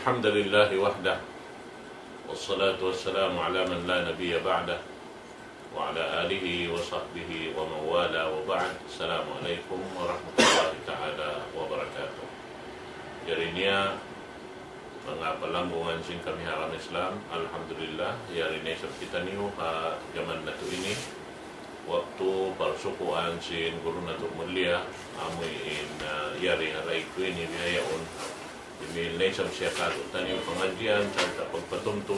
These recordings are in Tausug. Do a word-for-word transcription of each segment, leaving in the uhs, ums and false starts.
الحمد لله وحده، والصلاة والسلام على من لا نبي بعده، وعلى آله وصحبه ومن والاه، وبعد. السلام عليكم ورحمة الله تعالى وبركاته. Jari niya, manga palanggungan sin kami ha agama Islam, alhamdulillah, yari na isab kitaniyu ha jaman natu' ini, waktu parsukuan sin guru natu' mulia, amuin, ah, yari ha daig ku ini bihaun. Dumihil na isab siya kātu'niyu pangadjian, sarta' pagpatumtum.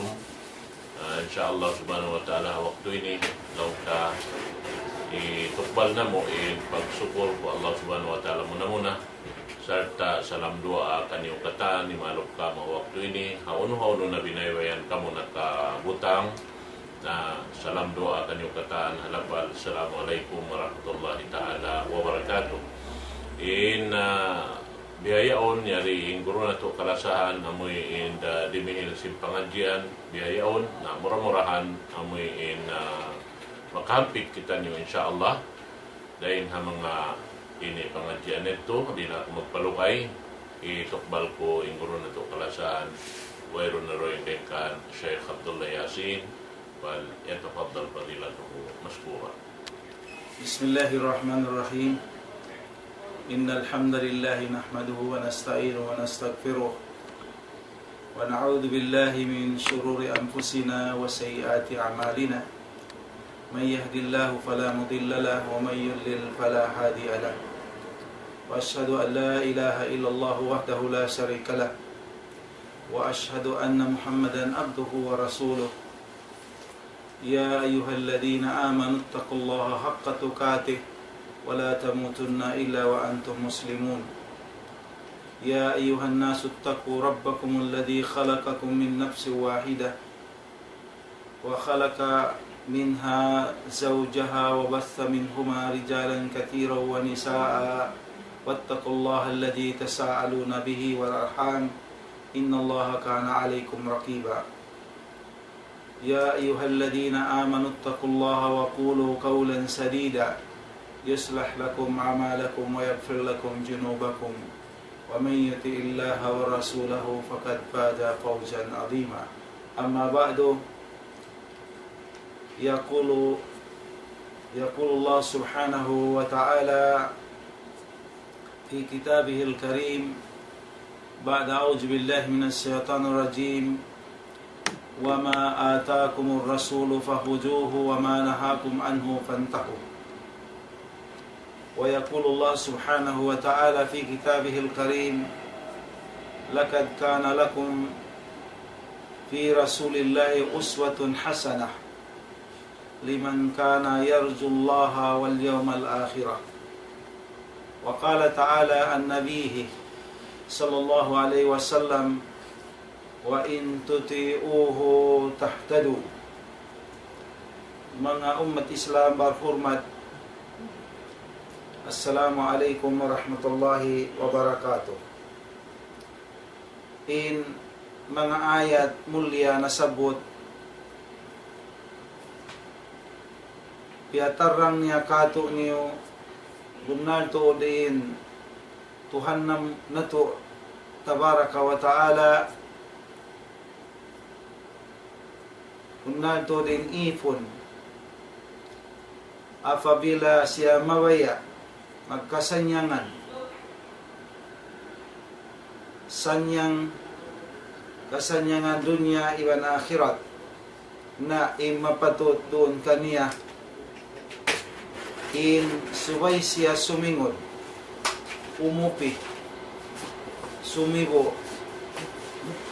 Ah, insya Allah subhanahu wa ta'ala, ha waktu ini, laung ta itukbal namu' in pagsukul pa Allah subhanahu wa ta'ala muna-muna. Sarta' salam duwaa kaniyu katan, imaluk kamu ha waktu ini, hawnu-hawnu na biyaybayan kamu nakabutang, na salam duwaa kaniyu katan, ha lapal, Assalamu alaykum warahmatullahi ta'ala wabarakatuh. In, ah, bihaun, yari in guru natu' kalasahan, amuin, ah, dumihil sin pangadjian, bihaun, na mura-murahan, amuin, ah, makahampit kitaniyu, insya Allah. Dayn ha manga ini pangadjian yadtu, di' na aku magpalugay, itukbal ku in guru natu' kalasahan, wayruun na duun dayn kan Sheikh Abdullah Yasin, فليتفضل فضيلته مشكورا. بسم الله الرحمن الرحيم. إن الحمد لله نحمده ونستعينه ونستغفره، ونعوذ بالله من شرور أنفسنا وسيئات أعمالنا. من يهد الله فلا مضل له، ومن يضلل فلا هادي له. وأشهد أن لا إله إلا الله وحده لا شريك له، وأشهد أن محمدا عبده ورسوله. يا أيها الذين آمنوا اتقوا الله حق تقاته ولا تموتن إلا وأنتم مسلمون. يا أيها الناس اتقوا ربكم الذي خلقكم من نفس واحدة وخلق منها زوجها وبث منهما رجالا كثيرا ونساء، واتقوا الله الذي تساءلون به والأرحام، إن الله كان عليكم رقيبا. يا أيها الذين آمنوا اتقوا الله وقولوا قولا سديدا، يصلح لكم أعمالكم ويغفر لكم ذنوبكم، ومن يطع الله ورسوله فقد فاز فوزا عظيما. أما بعد، يقول، يقول الله سبحانه وتعالى في كتابه الكريم بعد أعوذ بالله من الشيطان الرجيم، وما آتاكم الرسول فخذوه وما نهاكم عنه فانتهوا. ويقول الله سبحانه وتعالى في كتابه الكريم، لقد كان لكم في رسول الله أسوة حسنة لمن كان يرجو الله واليوم الآخر. وقال تعالى عن نبيه صلى الله عليه وسلم، وإن تطيعوه تهتدوا. Manga ummat Islam barhurmat, Assalamu alaykum warahmatullahi wabarakatuh. In manga ayat mulia nasabbut, piyatarrang niya kātu'niyu, bunnal tuud in Tuhan nam-, natu' tabaraka wa ta'ala, bunnal tuud in ipun. Apabila siya mabaya' magkasannyangan, sannyang, kasannyangan dunya iban akhirat, na in mapatut duun kaniya, in subay siya sumingud, umupi, sumibu'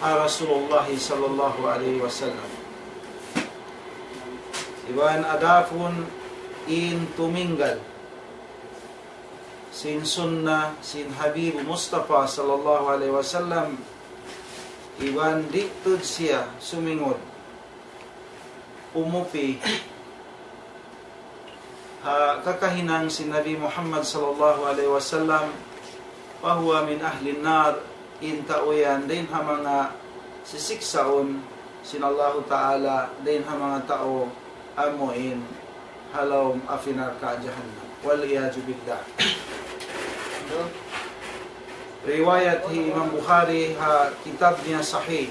ha Rasulullah sallallahu alayhi wasallam. Iban adapun in tuminggal sin sunna sin Habib Mustafa sallallahu alayhi wasallam, iban di' tuud siya sumingud, umupi ha kakahinang sin Nabi Muhammad sallallahu alayhi wasallam, فهو من أهل النار, in tau yan dayn ha manga sisiksaun sin Allahu Ta'ala, dayn ha manga tau amuin ha lawm api narka' jahannam. والعياذ بالله. Riwayat hi Imam Bukhari ha kitab niya Sahih.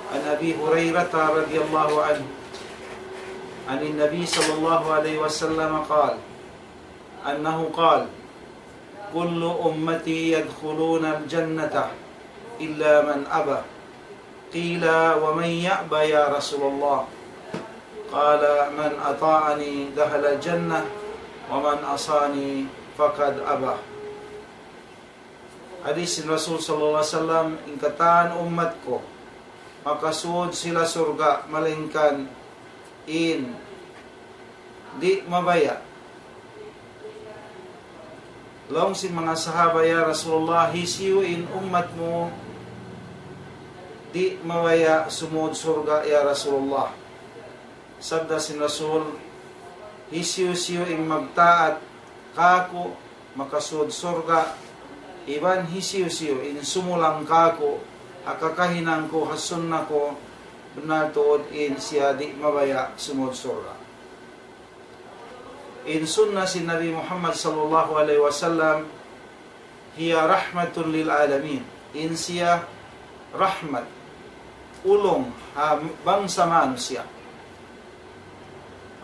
عن أبي هريرة رضي الله عنه عن النبي صلى الله عليه وسلم قال أنه قال: كل أمتي يدخلون الجنة إلا من أبى. قيل: ومن يأبى يا رسول الله؟ قال: من أطاعني دخل الجنة ومن عصاني فقد أبى. Hadis sin Rasul sallallahu alayhi wasallam, in katan ummat ku, makasud sila surga', malaingkan in di' mabaya'. Laung sin manga sahaba, "Ya Rasulullah, hisiyu in ummat mu di' mabaya' sumud surga', ya Rasulullah?" Sabda sin Rasul, "Hisiyu-siyu in magtaat kāku', makasud surga', iban hisiyu-siyu in sumulang kāku', ha kakahinang ku, ha sunna ku, bunnal tuud in siya di' mabaya' sumud surga'." In sunna sin Nabi Muhammad sallallahu alayhi wasallam, هي رحمة للعالمين. In siya rahmat, ulung ha bangsa manusiya'.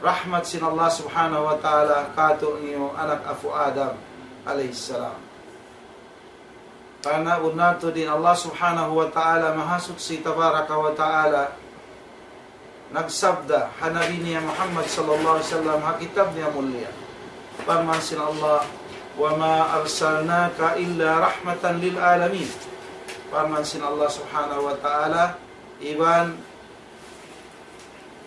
Rahmat sin Allah subhanahu wa ta'ala kātu'niyu anak apu' Adam alayhi salam. Karna' bunnal tuud in Allah subhanahu wa ta'ala mahasuchi tabaraka wa ta'ala nagsabda ha Nabi niya Muhammad sallallahu alayhi wasallam ha kitab niya mulia. Parman sin Allah, وما أرسلناك إلا رحمة للعالمين. Parman sin Allah subhanahu wa ta'ala, iban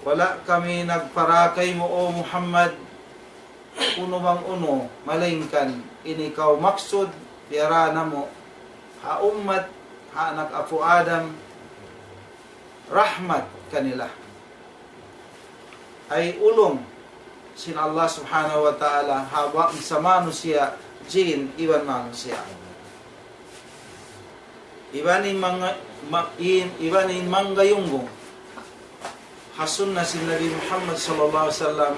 wala' kami nagpara kaymu, O Muhammad, unu bang unu, malaingkan in ikaw maksud, piyara namu' ha ummat, ha anak apu' Adam, rahmat kanila. Ay ulung sin Allah subhanahu wa ta'ala ha bangsa manusiya', jin iban manusiya'. Iban in manga-, ma-, in, iban in manggayunggung ha sunna sin Nabi Muhammad sallallahu alayhi wasallam,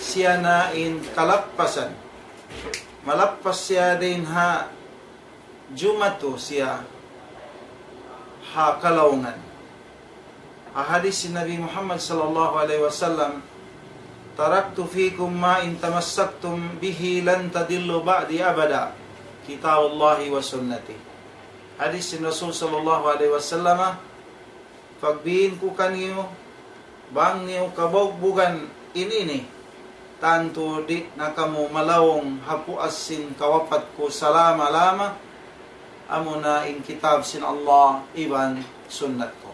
siya na in kalappasan. Malappas siya dayn ha jumatu siya ha kalaungan. Ha hadis sin Nabi Muhammad sallallahu alayhi wasallam, تركت فيكم ما إن تمسكتم به لن تضلوا بعدي أبدا، كتاب الله وسنتي. Hadis sin Rasul sallallahu alayhi wasallam, "Pagbiin ku kaniyu, bang niyu kabaugbugan in ini, tantu di' na kamu malaung ha puas sin kawapat ku salama-lama, amuna in kitab sin Allah iban sunnat ku."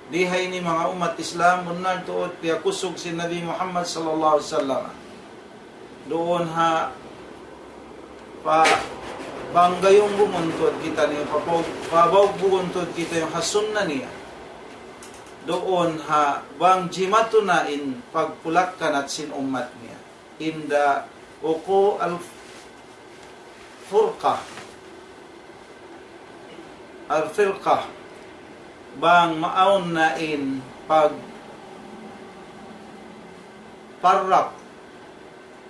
Di ha ini manga ummat Islam, bunnal tuud piyakusug sin Nabi Muhammad sallallahu alayhi wasallam. Duun ha pa-, panggayunggungun tuud kitaniyu, pa-, pabaugbugun tuud kitaniyu ha sunna niya. Duun ha bang jimatu na in pagpulak-kanat sin ummat niya. عند وقوع الفرقة، الفرقة, bang maawn na in pagparrak,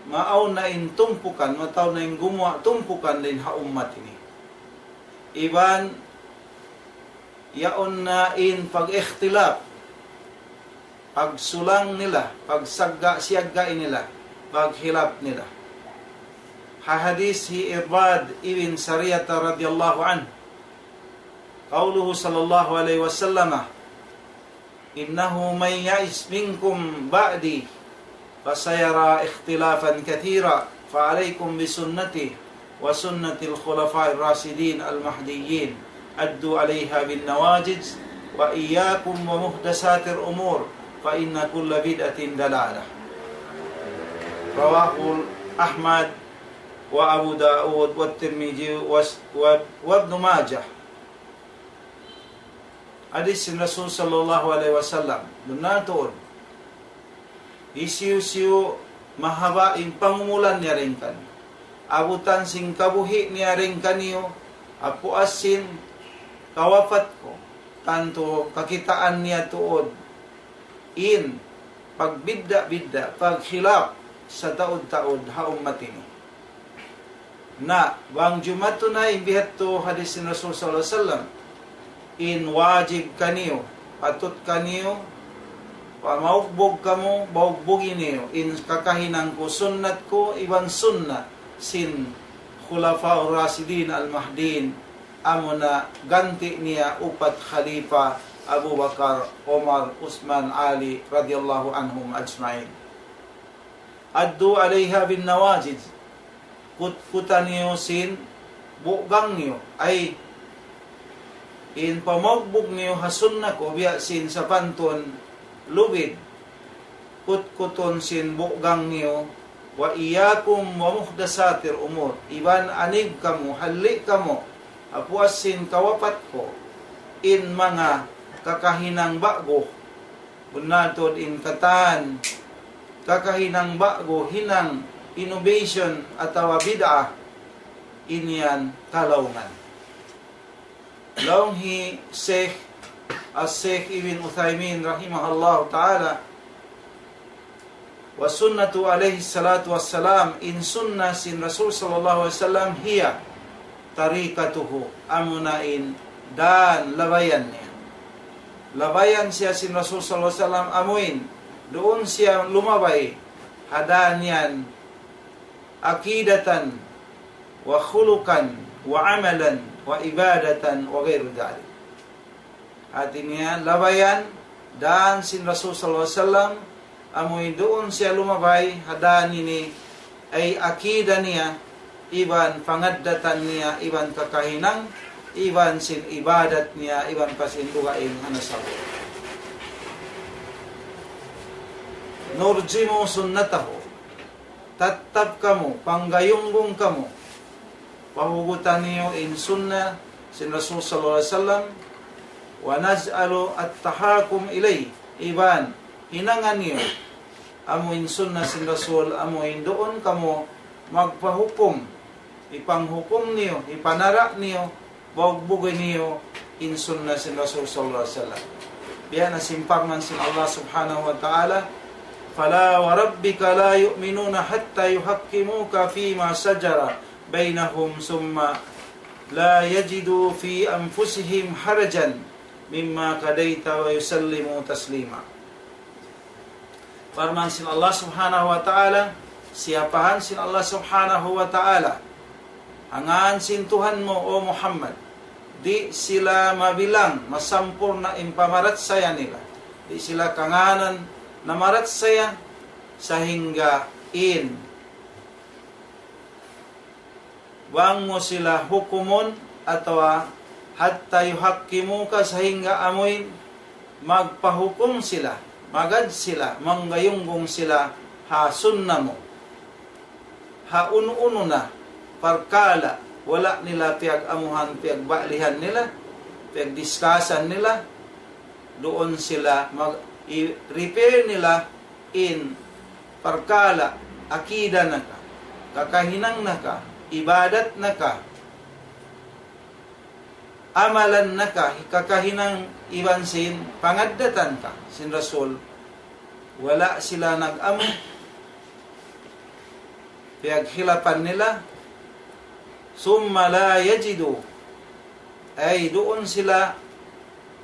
maawn na in tumpukan, mataud na in gumuwa' tumpukan dayn ha ummat ini. Iban yaun na in pag-ikhtilaf, pagsulang nila, pagsagga'-siyagga' nila, paghilaf nila. Ha hadis hi Irbad ibn Sariyah radiyallahu anhu, قوله صلى الله عليه وسلم: إنه من يعش منكم بعدي فسيرى اختلافا كثيرا، فعليكم بسنتي وسنة الخلفاء الراشدين المهديين، عضوا عليها بالنواجذ، وإياكم ومحدثات الأمور، فإن كل بدعة ضلالة. رواه أحمد وأبو داود والترمذي وس-، و-، وابن ماجه. Hadis sin Rasul sallallahu alayhi wasallam, bunnal tuud, hisiyu-siyu mahaba' in pangumulan niya dayn kaniyu, abutan sin kabuhi' niya dayn kaniyu, ha puas sin kawapat ku, tantu kakitaan niya tuud in pagbidda'-bidda', paghilaf sataud-taud ha ummat ini. Na, bang jumatu na in biya' hādtu hadis sin Rasul sallallahu alayhi wasallam, in wajib kaniyu, patut kaniyu, pamaugbug kamu, baugbugin niyu, in kakahinang ku, sunnat ku, iban sunnat sin Khulafaur Rashidin Al-Mahdiin, amuna ganti' niya upat khalifa, Abu Bakar, Umar, Usman, Ali, radiyallahu anhum ajma'in. عضوا عليها بالنواجذ. Kutkutan niyu sin bugang niyu, ay in pamaugbug niyu ha sunnat ku biya' sin sapantun lubid. Kutkutun sin bugang niyu, وإياكم ومحدثات الأمور. Iban anib kamu, halli' kamu, ha puas sin kawapat ku, in manga kakahinang ba'gu. Bunnal tuud in katan kakahinang ba'gu, hinang innovation atawa bid'ah, in yan kalaungan. Laung hi Sheikh, Al-Sheikh Ibn Uthaymin rahimahullahu ta'ala, وسنته عليه الصلاة والسلام, in sunnat sin Rasul sallallahu alayhi wasallam, هي طريقته, amuna in dān labayan niya. Labayan siya sin Rasul sallallahu alayhi wasallam, amuin duun siya lumabay ha dān yan, عقيدة وخلقا وعملا وعبادة وغير ذلك. Hāti niya, labayan dān sin Rasul sallallahu alayhi wasallam, amuin duun siya lumabay ha dān ini, ay akida niya, iban pangaddatan niya, iban kakahinang, iban sin ibadat niya, iban pa sin dugaing ha nasabbut. نرجم سنته. Tattap kamu, panggayunggung kamu. Pahugutan niyu in sunnat sin Rasul sallallahu alayhi wasallam. ونجعل التحاكم إليه. Iban hinangan niyu amu in sunnat sin Rasul, amu in duun kamu magpahukum, hipanghukum niyu, hipanara' niyu, baugbugin niyu in sunnat sin Rasul sallallahu alayhi wasallam. Biya' na sin parman sin Allah subhanahu wa ta'ala, فلا وربك لا يؤمنون حتى يحكموك فيما شجر بينهم ثم لا يجدوا في أنفسهم حرجا مما قضيت ويسلموا تسليما. Parman sin Allah subhanahu wa ta'ala, siyapahan sin Allah subhanahu wa ta'ala, ha ngān sin Tuhan mu, O Muhammad, di' sila mabilang masampurna' in pamarachaya nila. Di' sila kangānan namarachaya sahingga in bang mu sila hukumun atawa حتى يحكموك, sahingga amuin magpahukum sila, magad sila, manggayunggung sila ha sunnat mu. Ha unu-unu na parkala' wala' nila piyag-amuhan, piyagba'lihan nila, piyagdiskasan nila, duun sila mag-, i-, refer nila in parkala' akida na ka, kakahinang na ka, ibadat na ka, amalan na ka, kakahinang iban sin pangaddatan ka sin Rasul, wala' sila nag-amu, piyaghilapan nila, ثم لا يجدوا, ay duun sila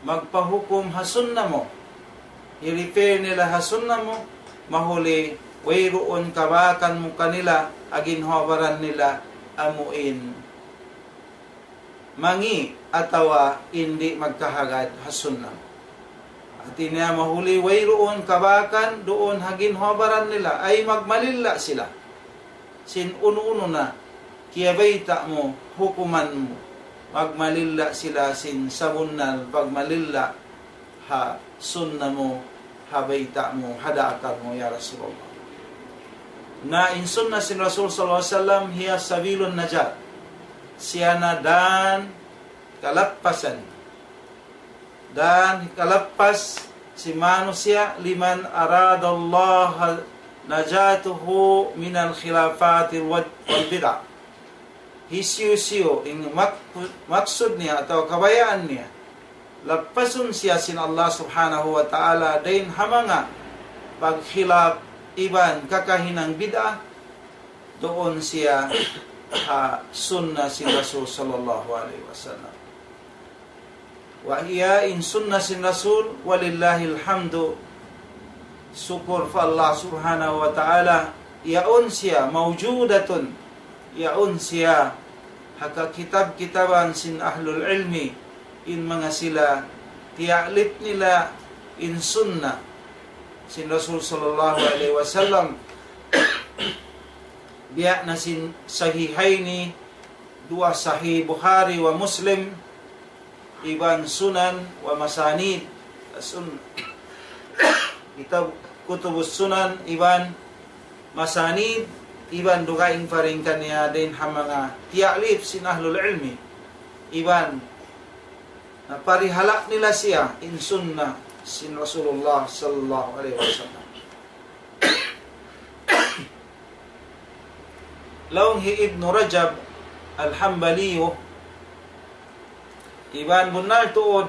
magpahukum ha sunnat mu. I-refer nila ha sunnat mu, mahuli wayruun kabakan mu kanila, ha ginhawa-baran nila, amuin mangi' atawa di' magkahagad ha sunnat mu. Hāti niya mahuli wayruun kabakan duun ha ginhawa-baran nila, ay magmalilla' sila sin unu-unu na kiyabayta' mu, hukuman mu, magmalilla' sila sin sabunnal pagmalilla' ha sunnat mu, ha bayta' mu, ha daakal mu, ya Rasulullah. Na in sunnat sin Rasul sallallahu alayhi wasallam هي سبيل النجاة. Siya na dān kalappasan. Dān kalappas sin manusiya', لمن أراد الله نجاته من الخلافات والبدع. Hisiyu-siyu in mak-, maksud niya atawa kabayaan niya, lappasun siya sin Allah subhanahu wa ta'ala dayn ha manga pagkhilaf iban kakahinang bid'ah, duun siya ha sunna sin Rasul sallallahu alayhi wasallam. Wa hiya, in sunna sin Rasul, walillahil hamdu, sukur pa Allah subhanahu wa ta'ala, yaun siya, mawjudatun, yaun siya, ha kakitab-kitaban sin ahlul ilmi, in manga sila, tiya'lif nila in sunna sin Rasul sallallahu alayhi wasallam, biya' na sin Sahihayni, duwa Sahih Bukhari wa Muslim, iban Sunan wa Masanid. Sun-, kitab Kutubus Sunan iban Masanid, iban dugaing pa dayn kaniya dayn ha manga tiya'lif sin ahlul ilmi, iban na parihala' nila siya in sunna sin Rasulullah sallallahu alayhi wasallam. Laung hi Ibnu Rajab Al-Hambaliyu, iban bunnal tuud,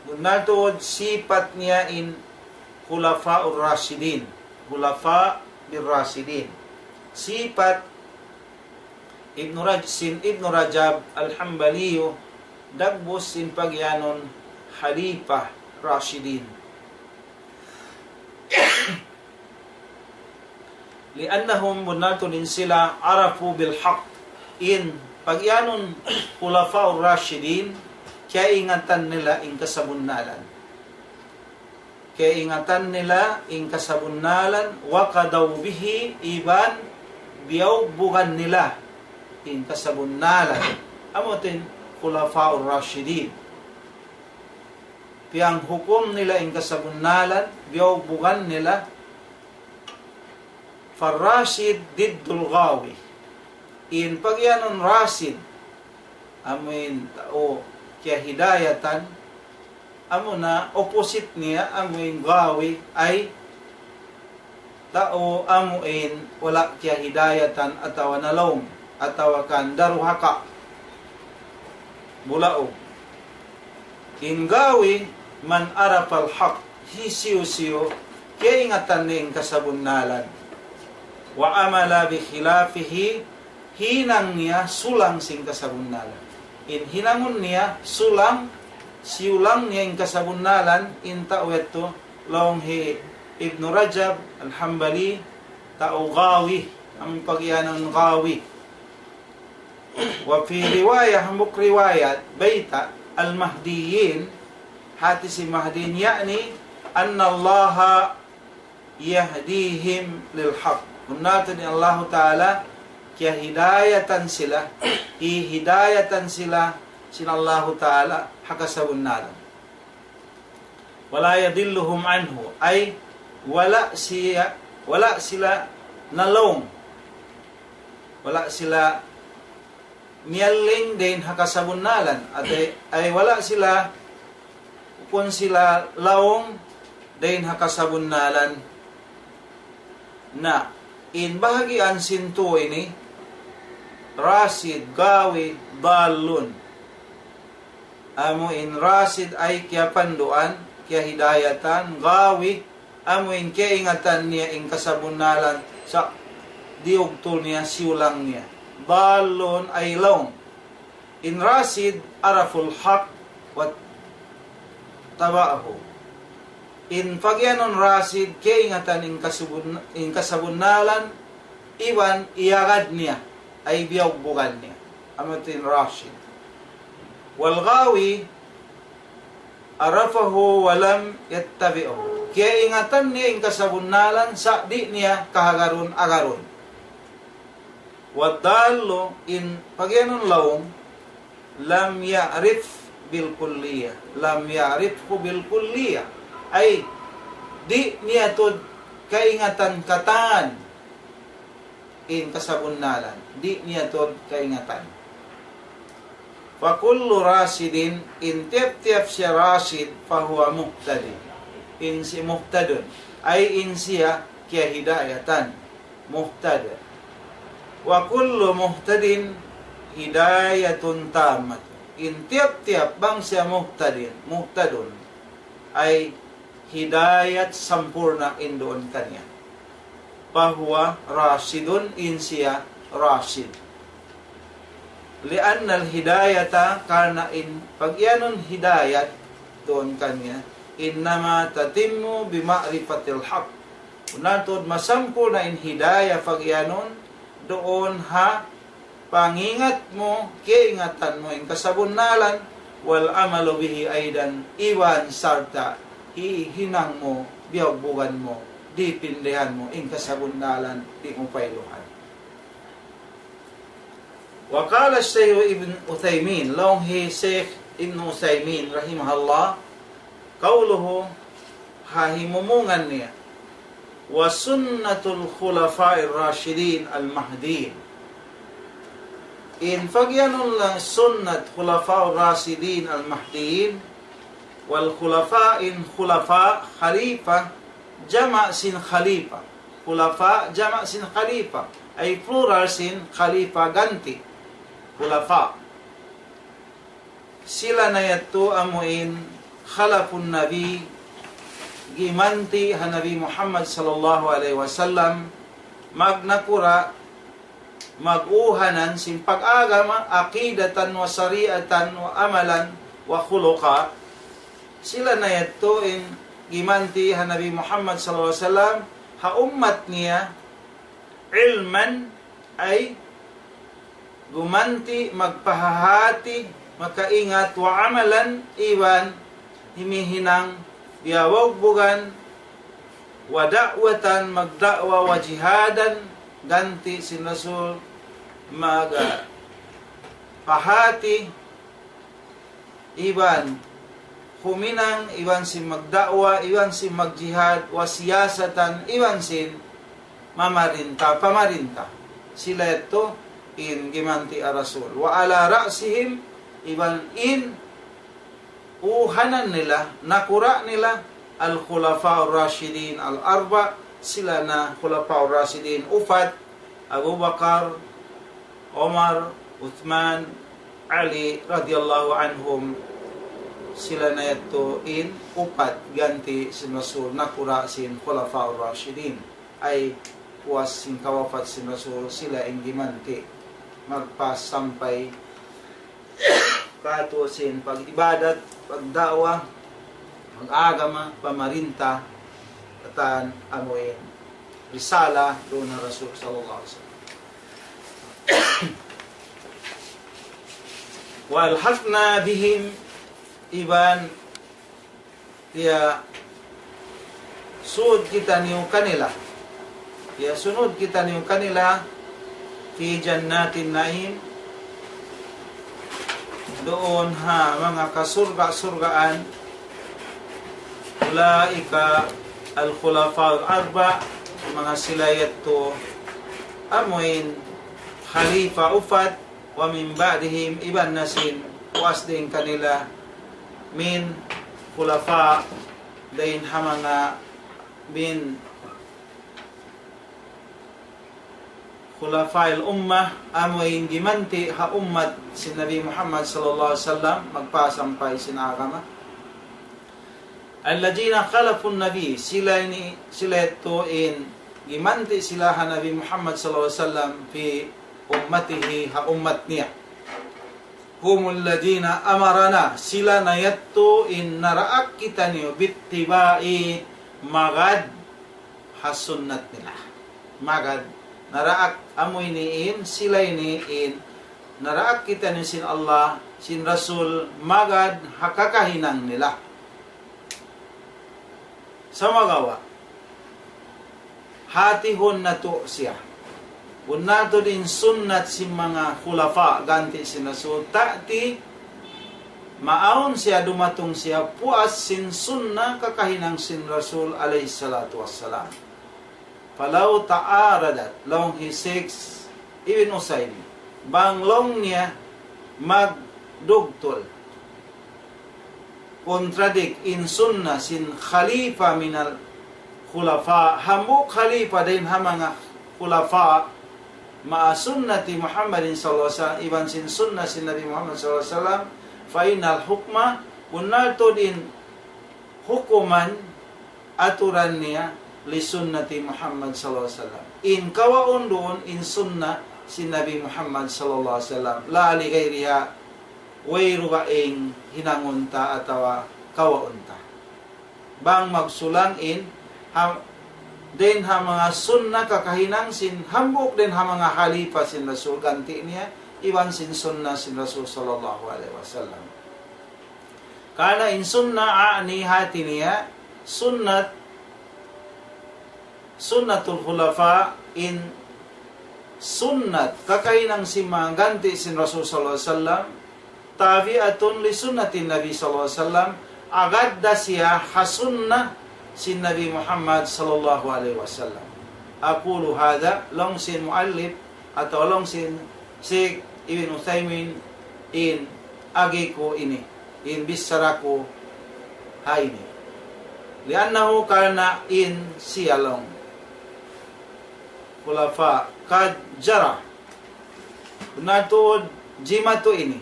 bunnal tuud sipat niya in Khulafaur Rashidin. Khulafa bir Rashidin. Sipat Ibnu Raj-, sin Ibnu Rajab Al-Hambaliyu, dagbus sin pagiyanun Khalifa Rashidin. لأنهم, bunnal tuud in sila, عرفوا بالحق. In pagiyanun Khulafaur Rashidin, kiyaingatan nila in kasabunnalan. Kiyaingatan nila in kasabunnalan, وقضوا به, iban biyugbugan nila in kasabunnalan. Amu in Khulafaur Rashidin. Piyanghukum nila in kasabunnalan, biyugbugan nila. فالراشد ضد الغاوي. In pagiyanun rashid, amuin tau kiyahidayatan, amuna opposite niya, amuin gawi, ay tau amuin wala' kiyahidayatan atawa nalawm, atawa kan daruhaka, bulaug. In gawi, من عرف الحق, hisiyu-siyu, kiyaingatan niya in kasabunnalan. وعمل بخلافه, hinang niya sulang sin kasabunnalan. In hinangun niya sulang, siyulang niya in kasabunnalan, in tau yadtu, laung hi Ibnu Rajab Al-Hambali, tau gawi, amu in pagiyanun gawi. وفي رواية, hambuuk riwayat, bayta', المهديين, hati sin Mahdiyin, يعني أن الله يهديهم للحق. Bunnal tuud in Allahu Ta'ala kiyahidayatan sila, hihidayatan sila sin Allahu Ta'ala ha kasabunnalan. ولا يضلهم عنه, ay wala' siya, wala' sila nalawm, wala' sila miyalling dayn ha kasabunnalan, atay, ay wala' sila, bukun sila lawm dayn ha kasabunnalan. Na, in bahagian sin tū ini, rashid, gawi, dallun. Amu in rashid ay kiyapanduan, kiyahidayatan, gawi, amu in kiyaingatan niya in kasabunnalan, sa' diyugtul niya, siyulang niya. Dallun ay lawm. In rashid, عرفوا الحق واتبعوه. In pagiyanun rashid, kiyaingatan in kasabun-, in kasabunnalan, iban iyagad niya, ay biyugbugan niya. Amu in rashid. والغاوي عرفه ولم يتبعه. Kiyaingatan niya in kasabunnalan, sa' di' niya kahagarun-agarun. والضال, in pagiyanun lawm, لم يعرفه بالكلية. لم يعرفه بالكلية. Ay, di' niya tuud kaingatan katan in kasabunnalan. Di' niya tuud kaingatan. فكل راشد, in tiyap-tiyap siya rashid, فهو مهتد. In siya muhtadun. Ay in siya kiyahidayatan. Muhtad. وكل مهتد هداية تامة. In tiyap-tiyap bang siya muhtadin, muhtadun, ay hidayat sampurna' in duun kaniya. فهو راشد, in siya Rashid. لأن الهداية, karna' in pagiyanun hidayat duun kaniya, إنما تتم بمعرفة الحق. Bunnal tuud masampurna' in hidayah pagiyanun duun ha pangingat mu, kiyaingatan mu in kasabunnalan, والعمل به أيضا, iban sarta' hihinang mu, biyugbugan mu, dipindihan mu in kasabunnalan, di' mu pailuhan. وقال الشيخ ابن عثيمين, laung hi Shaykh Ibn Uthaymin rahimahullah, قوله, ha himumungan niya, وسنة الخلفاء الراشدين المهديين. In pagiyanun laung sunnat Khulafa Rashidin al-Mahdiyyin, والخلفاء, in khulafa, khalifa, jama' sin khalifa. Khulafa, jama' sin khalifa. Ay plural sin khalifa, ganti'. Khulafa. Sila na yadtu amuin khalafun Nabi, gimanti' ha Nabi Muhammad sallallahu alayhi wasallam, magnakura', mag-uhanan sin pag-agama, aqidatan wa shari'atan wa amalan wa khuluqa. Sila na yadtu in gimanti' ha Nabi Muhammad sallallahu alayhi wasallam, ha ummat niya, ilman, ay gumanti', magpahahati, makaingat, wa amalan, iban himihinang biyugbugan, wa da'watan, magda'wa, wa jihadan, ganti' sin Rasul, magpahati, iban huminang, iban sin magda'wa, iban sin magjihad, wa siyasatan, iban sin mamarinta, pamarinta. Sila yadtu in gimanti' ha Rasul. وعلى رأسهم, iban in uhanan nila, nakura' nila, الخلفاء الراشدين الأربعة, sila na Khulafa Rashidin upat, Abu Bakar, Umar, Uthman, Ali radiyallahu anhum, sila na yadtu in upat ganti' sin Rasul, nakura' sin Khulafa Rashidin. Ay puas sin kawapat sin Rasul, sila in gimanti', magpasampay kātu' sin pag-ibadat, pagda'wa, pag-agama, pamarinta, katan amuin risala duun ha Rasul sallallahu alayhi wasallam. وألحقنا بهم, iban tiyasunud kitaniyu kanila. Tiyasunud kitaniyu kanila في جنات النعيم, duun ha manga kasurga'-surgaan. أولئك الخلفاء الأربعة, manga sila yadtu amuin khalifa upat, ومن بعدهم, iban na sin puas dayn kanila, من خلفاء, dayn ha manga من خلفاء الأمة, amuin gimanti' ha ummat sin Nabi Muhammad sallallahu alayhi wasallam, magpasampay sin agama. الذين خلفوا النبي, sila ini, sila yadtu in gimanti' sila ha Nabi Muhammad sallallahu alayhi wasallam في أمته, ha ummat niya. هم الذين أمرنا, sila na yadtu in naraak kitaniyu باتباع, magad ha sunnat nila. Magad, naraak, amu ini in, sila ini in, naraak kitaniyu sin Allah, sin Rasul, magad ha kakahinang nila. Sumagawa', hatihun natu' siya. Bunnal tuud in sunnat sin manga khulafa, ganti' sin Rasul, تأتي, maawn siya, dumatung siya, puas sin sunnat kakahinang sin Rasul alayhi salatu wassalam. فلو تعارضت, laung hi Shaykh Ibn Uthaymin, bang laung niya magdugtul, contradict in sunnah sin khalifa minal khulafa, hambuuk khalifa dayn ha manga khulafa, مع سنة محمد صلى الله عليه وسلم, iban sin sunnah sin Nabi Muhammad sallallahu alayhi wasallam, فإن الحكم, bunnal tuud in hukuman, aturan niya, لسنة محمد صلى الله عليه وسلم. In kawaun duun in sunnah sin Nabi Muhammad sallallahu alaihi wasallam, la li ghairiha, wayruun hinangun ta atawa kawaun ta. Bang magsulang in, ha, dayn ha manga sunnah kakahinang sin hambuuk dayn ha manga halipa sin Rasul ganti niya, iban sin sunnah sin Rasul sallallahu alaihi wasallam. Karna' in sunnah a'ni hati niya, sunnat, sunnatul khulafa, in sunnat kakahinang sin manga ganti sin Rasul sallallahu alaihi wasallam, tabi'atun li sunnatin Nabi sallallahu alaihi wasallam, agad da siya ha sunnah sin Nabi Muhammad sallallahu alaihi wasallam. Aqulu hadha, laung sin muallif, atawa laung sin Sheikh Ibn Uthaymin, in agi ku ini, in bichara ku ha ini. Li'annahu, karna' in siya laung khulafa, qad jara. Bunnal tuud jimatu ini.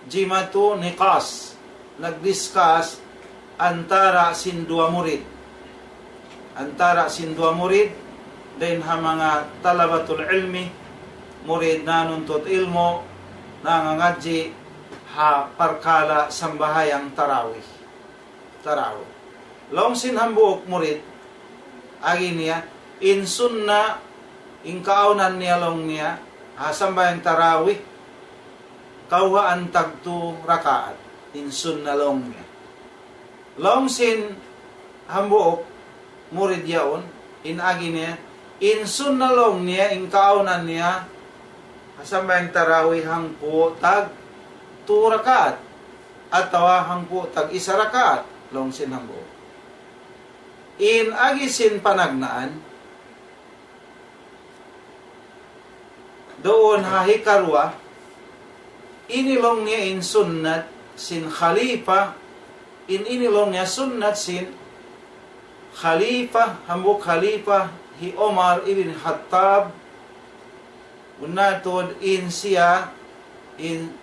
Jimatu niqash. Nagdiscuss antara sin duwa murid. Antara sin duwa murid, dayn ha manga talabatul ilmi, murid nanuntut ilmu', nangangadji' ha parkala' sambahayang tarawih. Tarawih. Laung sin hambuuk murid, agi niya, in sunnah, in kaawnan niya laung niya, ha sambahayang tarawih, kawhaan tagtu rakaat, in sunnah laung niya. Laung sin hambuuk murid yaun, in agi niya, in sunnah laung niya, in kaawnan niya, ha sambahayang tarawih hangpu' tagtu rakaat, atawa hangpu' tag-isa rakaat, laung sin hambuuk. In agi sin panagnaan, duun ha hikaruwa, ini laung niya in sunnat sin khalifa, in ini laung niya sunnat sin khalifa, hambuuk khalifa, hi Umar ibn Khattab, bunnal tuud in siya, in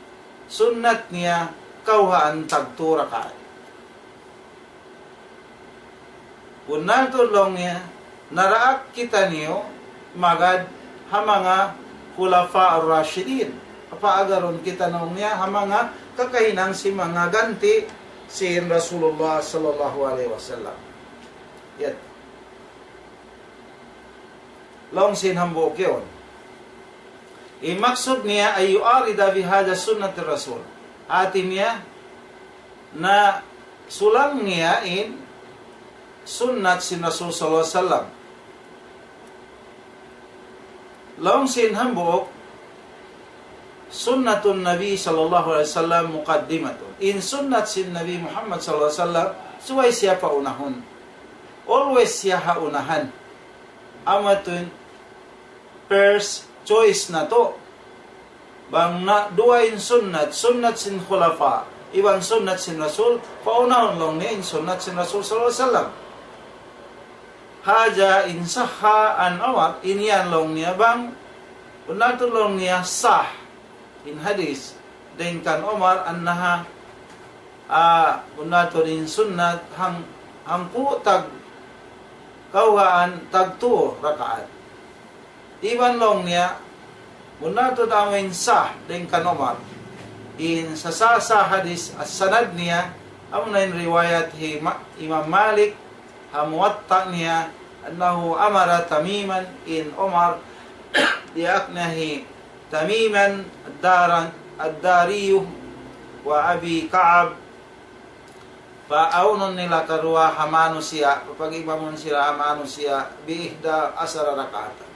sunnat niya kawhaan tagtu rakaat. Bunnal tuud laung niya, naraak kitaniyu magad ha manga khulafa ar-rashidin. Apa agarun kita laung niya ha manga kakahinang sin manga ganti sin Rasulullah sallallahu alaihi wasallam. Yat. Laung sin hambuuk yaun. In maksud niya, أن يعارض بهذا سنة الرسول. Hati niya, na sulang niya in sunnat sin Rasul sallallahu alaihi wasallam. Laung sin hambuuk, سنة النبي صلى الله عليه وسلم مقدمة. In sunnat sin Nabi Muhammad sallallahu alaihi wasallam, subay siya paunahun. Always siya ha unahan. Amu yadtu in first choice natu'. Bang na duwa in sunnat, sunnat sin khulafa, iban sunnat sin Rasul, paunahun laung niya in sunnat sin Rasul sallallahu alaihi wasallam. هذا إن صح عن عمر, in yan laung niya bang, bunnal tuud laung niya sah, in hadith, dayn kan Umar, أنها, ah, bunnal tuud in sunnat, hang, hangpu' tag, kawhaan tagtu rakaat. Iban laung niya, bunnal tuud amu in sah dayn kan Umar. In sasasa hadith as-sanad niya, amuna in riwayat hi Ma-, Imam Malik, ha Muwatta niya, أنه أمر تميما, in Umar, diyaak niya hi Tamiman ad-Daran-, ad-Dari, وأبي كعب, paawnun nila karuwa ha manusiya', papag-imamun sila ha manusiya', بإحدى عشرة ركعة.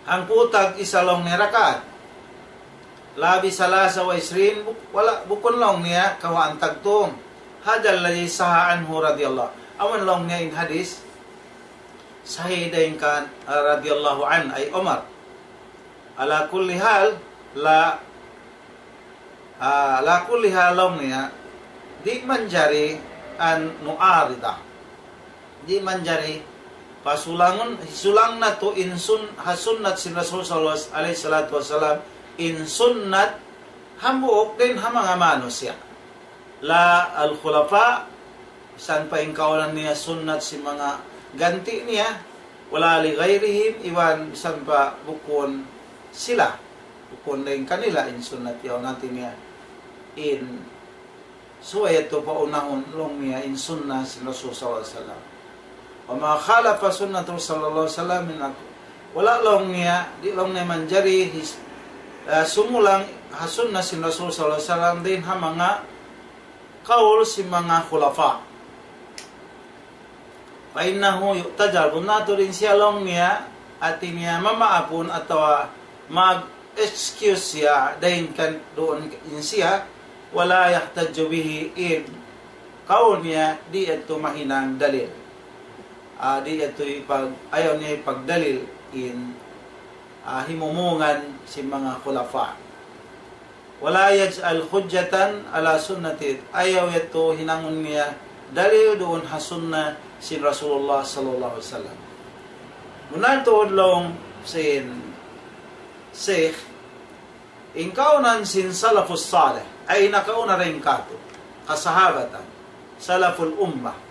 Hangpu' tag-isa laung niya rakaat. لا بثلاث وعشرين, buk-, wala', bukun laung niya kawhaan tagtu. هذا الذي صح عنه رضي الله. Amu in laung niya in hadith, sahih dayn kan, ah, radiyallahu anhu, ay Umar. على كل حال, la, ah, على كل حال laung niya, di' manjari أن نعارضه. Di' manjari Pasulangun, hisulang natu' in sun-, ha sunnat sin Rasul sallallahu alayhi salatu wasalam, in sunnat hambuuk dayn ha manga manusiya'. La al-khulafa, misan pa in kaunan niya sunnat sin manga ganti' niya, wala li ghayrihim, iban misan pa bukun sila, bukun dayn kanila in sunnat yaun, hati niya in subay yadtu paunahun laung niya in sunnah sin Rasul sallallahu alayhi wasallam. وما خالف سنته صلى الله عليه وسلم من أقوال. Wala' laung niya, di' laung niya manjari his-, ah, sumulang ha sunnah sin Rasul sallallahu alayhi wasallam dayn ha manga kaul sin manga khulafa. فإنه يعتذر, bunnal tuud in siya laung niya, hati niya mamaapun atawa mag-excuse siya dayn kan duun in siya, ولا يحتج به, in kaul niya di' yadtu mahinang dalil. Ah, di' yadtu ipag-, ayaw niya ipagdalil in, ah, himumungan sin manga khulafa. ولا يجعل حجة على سنته. Ayaw yadtu hinangun niya dalil duun ha sunnah sin Rasulullah sallallahu alayhi wasallam. Bunnal tuud laung sin Sheikh, in kaunan sin salafus salih, ay nakauna dayn kātu', kasahabatan, salaful ummah,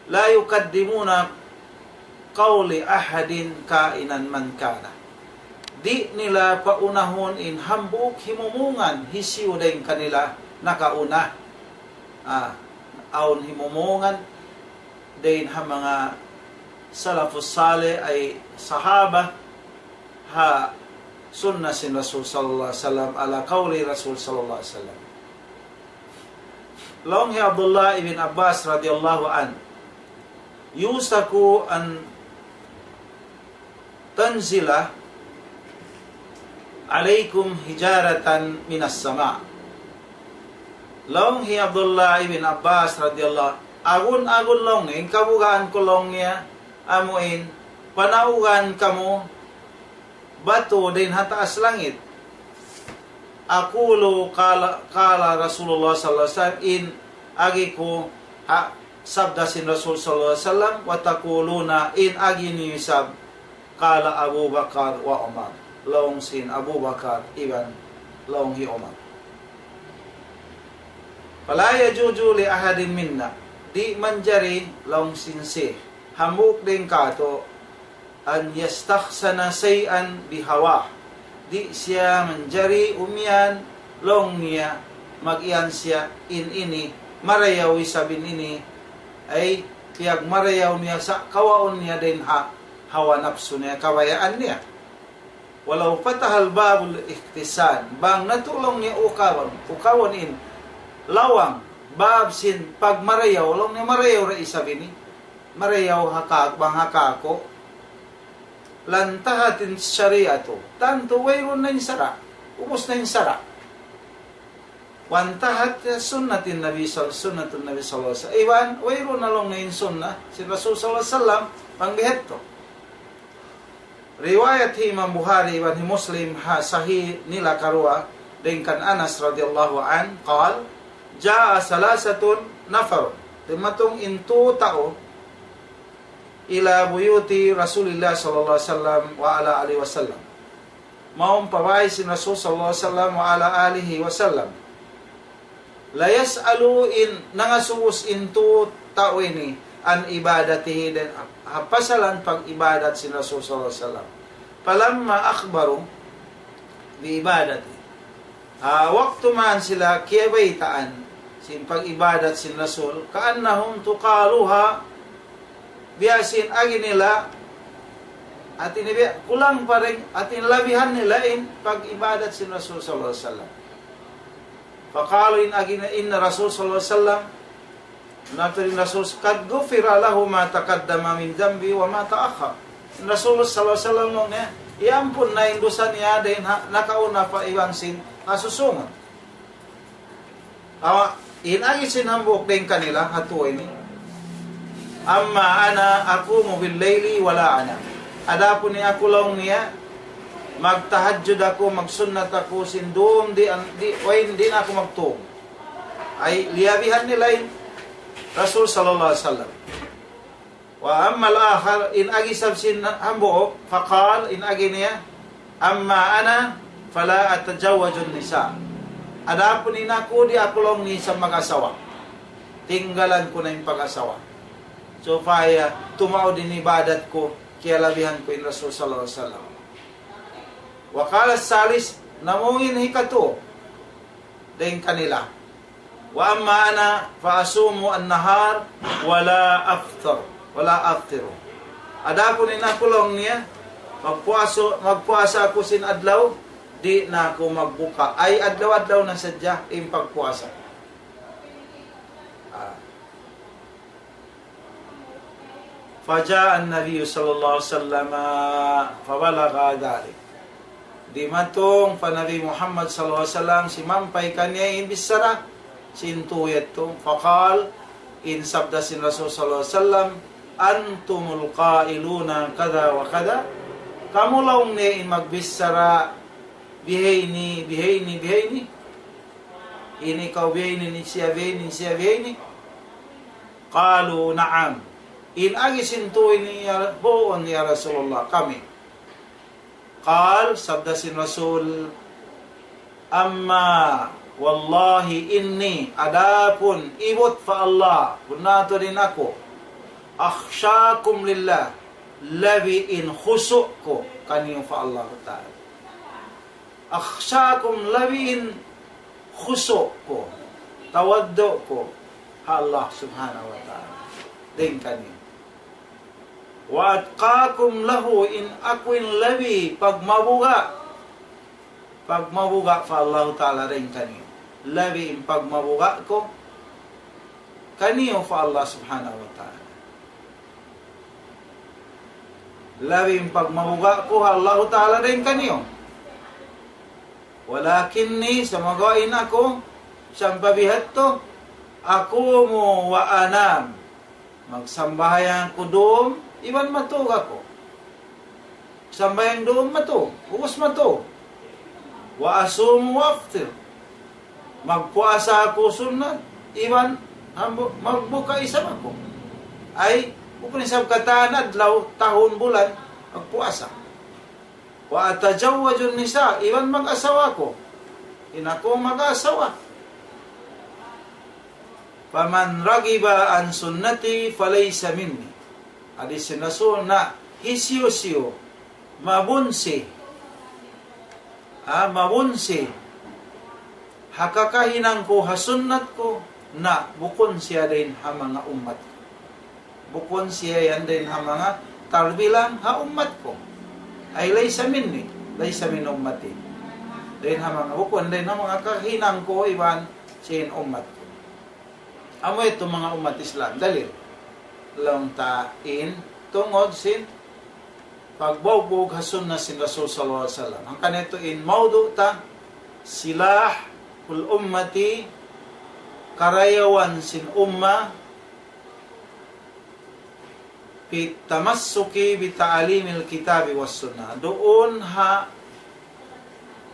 لا يقدمون قول أحد كائنا من كان. Di' nila paunahun in hambuuk himumungan hisiyu dayn kanila nakauna. Ah, awn himumungan dayn ha manga salafus salih ay sahaba ha sunnah sin Rasul sallallahu alayhi wasallam, على قول رسول صلى الله عليه وسلم. Laung hi Abdullah ibn Abbas radiyallahu anhu, يوشك أن تنزل عليكم حجارة من السماء. Laung hi Abdullah ibn Abbas radiyallahu, agun-agun laung niya, in kabugaan ku laung niya, amu in, panaugan kamu batu dayn ha taas langit. أقول قال، قال رسول الله صلى الله عليه وسلم, in agi ku ha sabda sin Rasul sallallahu alayhi wasallam, وتقولون, in agi niyu isab, قال أبو بكر وعمر, laung sin Abu Bakar iban laung hi Umar. فلا يجوز لأحد منا, di' manjari laung sin Sheikh, hambuuk dayn kātu', أن يستحسن شيئا بهواه. Di' siya manjari umiyan laung niya, mag-iyan siya in ini, marayaw isab in ini, ay piyagmarayaw niya sa' kawaun niya dayn ha hawa napsu niya, kabayaan niya. ولو فتح الباب الاستحسان, bang natu' laung niya ukawan, ukawan in lawang, bab sin pagmarayaw, laung niya marayaw da isab ini, marayaw ha ka-, bang ha kāku', لانتهت الشريعة, tantu wayruun na in sara', ubus na in sara'. وانتهت سنة النبي صلى، سنة النبي صلى الله عليه وسلم. Iban, wayruun na laung niya in sunnah sin Rasul sallallahu alayhi wasallam, bang biya' hādtu. Riwayat hi Imam Bukhari iban hi Muslim ha Sahih nila karuwa, dayn kan Anas radiyallahu anhu, قال: جاء ثلاثة نفر, dimatung in tū tau, إلى بيوت رسول الله صلى الله عليه وسلم وعلى آله وسلم. Mawn pa bāy sin Rasul sallallahu alayhi wasallam وعلى آله وسلم. لا يسأل, in nangasubu in tū tau ini, عن عبادته, dayn ha pasalan pag-ibadat sin Rasul sallallahu alayhi wasallam. فلما أخبروا بعبادته. Ah, waktu man sila kiyabaytaan sin pag-ibadat sin Rasul, كأنهم تقالوها, biya' sin agi nila, hati niya biya' kulang pa dayn, hati niya labihan nila in pag-ibadat sin Rasul sallallahu alayhi wasallam. فقالوا, in agi nila, إن رسول صلى الله عليه وسلم, natu' in Rasul, قد غفر له ما تقدم من ذنبه وما تأخر. In Rasul sallallahu alayhi wasallam laung niya, iyampun na in dusa niya dayn ha nakauna pa iban sin ha susungun. Awa, in agi sin hambuuk dayn kanila, ha tū ini. أما أنا أقوم بالليل ولا أنام. Adapun in aku laung niya, magtahajjud aku, magsunnat aku, sin dum di', di', way, di' na aku magtūg. Ay, liyabihan nila in Rasul sallallahu alayhi wasallam. وأما الآخر, in agi isab sin hambuuk, فقال, in agi niya, أما أنا فلا أتزوج النساء. Adapun in aku, di' aku laung niya isab mag-asawa. Tinggalan ku na in pag-asawa. Supaya tumaud in ibadat ku, kiyalabihan ku in Rasul sallallahu alayhi wasallam. وقال الثالث, namung in hikatu, dayn kanila. وأما أنا فأصوم النهار ولا أفطر، ولا أفطر. Adapun in aku laung niya, magpuasa, magpuasa aku sin adlaw, di' na aku magbuka. Ay adlaw-adlaw na sadja in pagpuasa. Ah. فجاء النبي صلى الله عليه وسلم فبلغ ذلك. Dimatung pa Nabi Muhammad sallallahu alayhi wasallam, simampay kaniya in bichara sin tau yadtu. فقال, in sabda sin Rasul sallallahu alayhi wasallam, أنتم القائلون كذا وكذا. Kamu laung niya in magbichara bihayni, bihayni, bihayni. In ikaw bihayni, in siya bihayni, in siya bihayni. قالوا نعم. In agi sin tau ini, ya, huun, ya Rasulullah, kami. قال, sabda sin Rasul, أما والله إني, adapun ibut pa Allah, bunnal tuud in aku, أخشاكم لله, labi in khusu' ku kaniyu pa Allah Ta'ala. أخشاكم, labi in khusu' ku, tawaddu' ku pa Allah Subhanahu wa Ta'ala dayn kaniyu. وأتقاكم له, in aku in labi pagmabuga', pagmabuga' pa Allah Ta'ala dayn kaniyu. Labi in pagmabuga' ku kaniyu pa Allah Subhanahu wa Ta'ala. Labi in pagmabuga' ku pa Allah Ta'ala dayn kaniyu. ولكني, sumagawa' in aku, sampay bihadtu, أقوم وأنام. Magsambahayang aku dum, iban matug aku. Sambahayang dum, matug. Ubus matug. وأصوم وأفطر. Magpuasa aku sunnat, iban hambu-, magbuka isab aku. Ay, bukun isab katan adlaw, tahun, bulan, magpuasa. وأتزوج النساء, iban mag-asawa aku. In aku mag-asawa. فمن رغب عن سنتي فليس مني. Hadis sin Rasul, na hisiyu-siyu mabunsi, ah, mabunsi ha kakahinang ku, ha sunnat ku, na bukun siya dayn ha manga ummat ku. Bukun siya yan dayn ha manga tarbilang ha ummat ku. أي ليس مني، ليس من أمتي. Dayn ha manga, bukun dayn ha manga kahinang ku iban sin ummat ku. Amu yadtu manga ummat Islam, dalil. Laung ta in tungud sin pagbugbug ha sunnah sin Rasul sallallahu alayhi wasallam. Hangkan yadtu in mawdu' ta, سلاح الأمة, karayawan sin umma, في التمسك بتعاليم الكتاب والسنة. Duun ha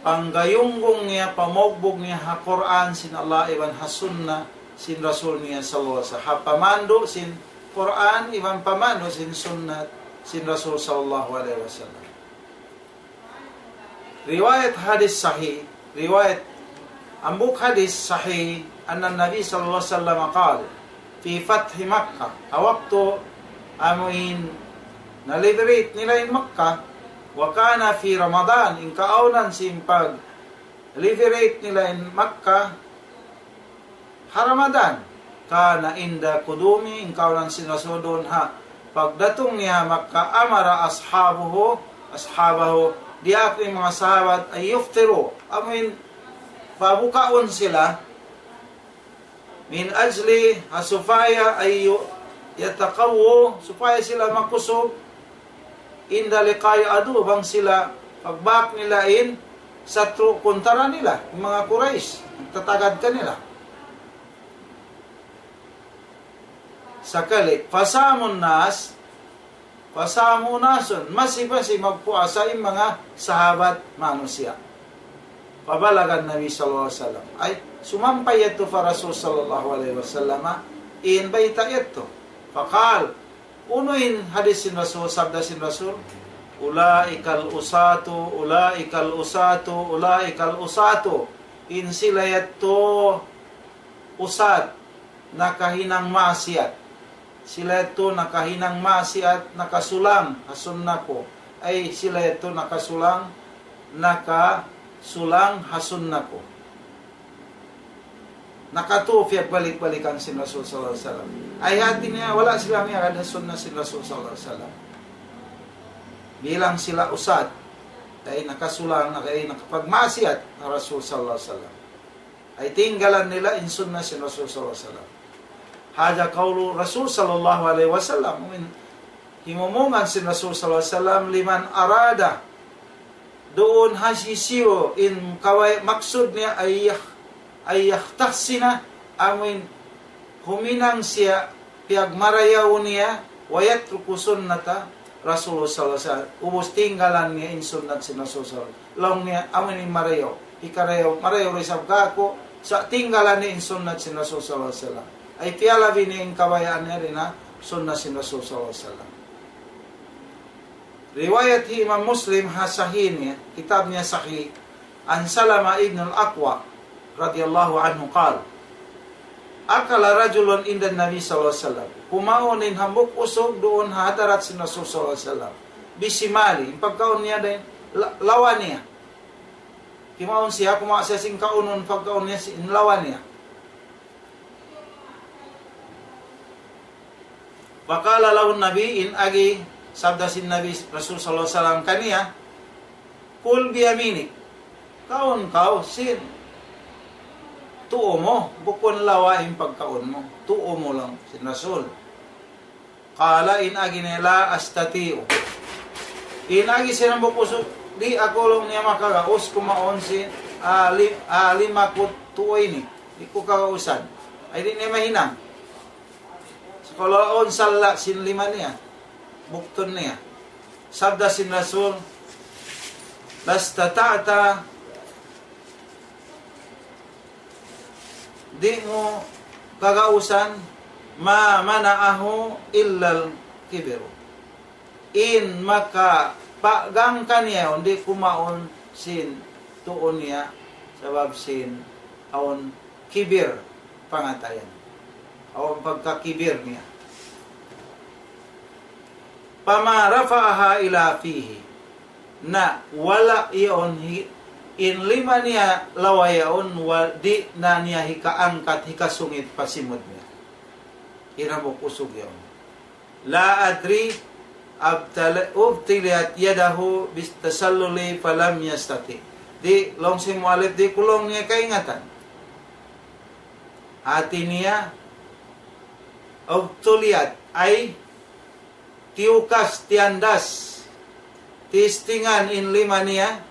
panggayunggung niya, pamugbug niya ha Qur'an sin Allah iban ha sunnah sin Rasul niya sallallahu alayhi wasallam. Ha pamandu' sin Qur'an iban pamandu' sin sunnat sin Rasul sallallahu alayhi wasallam. Riwayat hadis sahih, riwayat hambuuk hadis sahih, أن النبي صلى الله عليه وسلم قال في فتح مكة, ha waktu amu in na-liberate nila in Makkah, وكان في رمضان, in kaawnan sin pag-liberate nila in Makkah, ha Ramadan. كان عند قدومه, in kaawnan sin Rasul duun ha pagdatung niya ha Makkah, أمر أصحابه، أصحابه, diyaak niya in manga sahabat, أن يفطروا, amu in pabukaun sila, من أجل, ha supaya, أن يتقووا, supaya sila makusug, عند لقاء العدو, bang sila pagbak nila in satru' kuntara nila, in manga Quraysh, nagtatagad kanila. Sakali, فصام الناس، فصام أناس, masi-masi magpuasa in manga sahabat manusiya'. فبلغ النبي صلى الله عليه وسلم. Ay, sumampay yadtu pa Rasul sallallahu alayhi wasallam in bayta' yadtu. فقال, Unu in hadis sin Rasul, sabda sin Rasul, "Ulaikal usatu, ulaikal usatu, ulaikal usatu." In sila yadtu usat, nakahinang maksiat. Sila yadtu nakahinang maksiat, nakasulang ha sunna ku. Ay, sila yadtu nakasulang, nakasulang ha sunna ku. Nakatū piyagbalik-balikan sin Rasul sallallahu alayhi wasallam. Ay hāti niya, wala' sila miyagad ha sunna sin Rasul sallallahu alayhi wasallam. Bilang sila usat, ay nakasulang, ay nakapagmaksiat ha Rasul sallallahu alayhi wasallam. Ay tinggalan nila in sunna sin Rasul sallallahu alayhi wasallam. Hadha qawlu Rasul sallallahu alayhi wasallam. Amuin himumungan sin Rasul sallallahu alayhi wasallam, liman arada, duun ha hisiyu in kaway maksud niya, ay yak-, ay yaktahsina, amuin huminang siya piyagmarayaw niya, wa yatruku sunnata Rasulullah sallallahu alayhi wasallam. Ubus tinggalan niya in sunnat sin Rasul sallallahu alayhi wasallam. Laung niya, amuin marayaw. Hikarayaw, marayaw da isab kāku', sa' tinggalan niya in sunnat sin Rasul sallallahu alayhi wasallam. Ay piyalabi niya in kabayaan niya dayn ha sunnat sin Rasul sallallahu alayhi wasallam. Riwayat hi Imam Muslim ha Sahih niya, kitab niya Sahih, عن سلمة بن الأكوع رضي الله عنه قال: أكل رجل عند النبي صلى الله عليه وسلم. Kumaun in hambuuk usug duun ha hadarat sin Rasul sallallahu alayhi wasallam. بشماله, in pagkaun niya dayn la-, lawa niya. Kimaun siya, kumawa' siya sin kaunun, pagkaun niya sin lawa niya. فقال له النبي, in agi sabda sin Nabi Rasul sallallahu alayhi wasallam kaniya, كل بيمينك. Kaun kaw sin tuu mu, bukun lawa in pagkaun mu. Tuu mu laung sin Rasul. قال, in agi niya, لا أستطيع. In agi sin hambuuk usug, di' aku laung niya makagaus kumaun sin, ah, li-, ah, lima ku tuu ini. Di' ku kagausan. Ay di' niya mahinang. Sa' kalu awn salla' sin lima niya, buktun niya. Sabda sin Rasul, لو استطعت, di' mu kagausan, ما منعه إلا الكبر. In makapagang kaniya, di' kumaun sin tuu niya, sabab sin awn kibir pangatayan. Awn pagkakibir niya. فما رفعها إلى فيه. Na, wala' yaun hi-, in lima niya lawa yaun, wa-, di' na niya hikaangkat, hikasungit pa simud niya. In hambuuk usug yaun. لا أدري أبتل-، أبتليت يده بالتسلل فلم يستطع. Di', laung sin muallif, di' ku laung niya kaingatan. Hāti niya, ابتليت, ay tiyukas, tiyandas, tistingan in lima niya,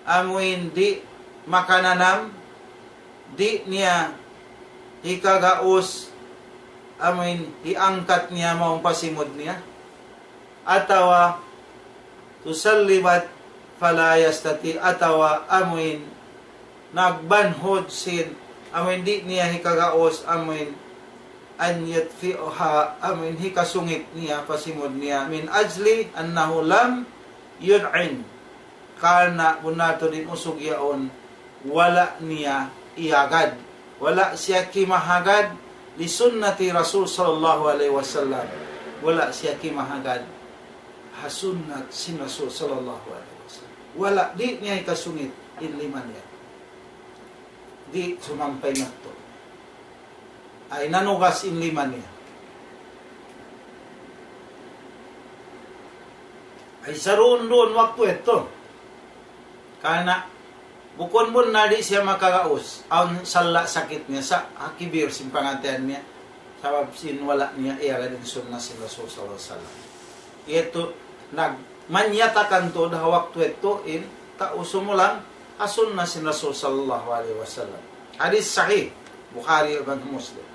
amuin di' makananam, di' niya hikagaus, amuin hiangkat niya mawn pa simud niya. Atawa, تصلبت فلا يستطيع, atawa amuin nagbanhud sin, amuin di' niya hikagaus, amuin أن يدفعها, amuin hikasungit niya pa simud niya, من أجل أنه لم يذعن. Karna' bunnal tuud in usug yaun, wala' niya iyagad. Wala' siya kimahagad لسنة رسول صلى الله عليه وسلم. Wala' siya kimahagad ha sunnat sin Rasul sallallahu alayhi wasallam. Wala', di' niya hikasungit in lima niya. Di' sumampay madtu. Ay nanugas in lima niya. Ay saruun-duun waktu yadtu. Karna' bukun bunnal di' siya makagaus. Awn salla' sakit niya sa' ha kibir sin pangatayan niya. Sabab sin wala' niya iyagad in sunnat sin Rasul sallallahu alayhi wasallam. Yadtu nag-, manyatakan tuud ha waktu yadtu in tau sumulang ha sunnat sin Rasul sallallahu alayhi wasallam. Hadith sahih, Bukhari iban Muslim.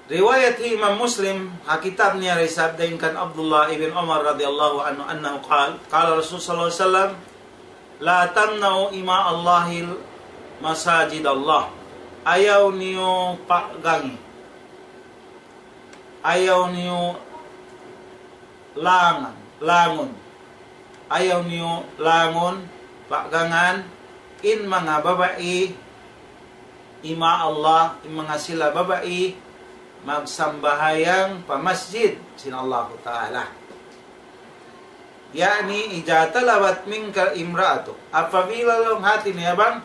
Riwayat hi Imam Muslim, ha kitab niya da isab dayn kan Abdullah ibn Umar radiyallahu anhu, أنه قال, قال رسول صلى الله عليه وسلم: لا تمنعوا إماء الله مساجد الله. Ayaw niyu pagangi. Ayaw niyu langan, langun. Ayaw niyu langun, paggangan, in manga babai, ima Allah, in manga sila babai, magsambahayang pa masjid sin Allahu Ta'ala. Ya'ni, إذا طلبت منك امرأة. Apabila laung hati niya bang,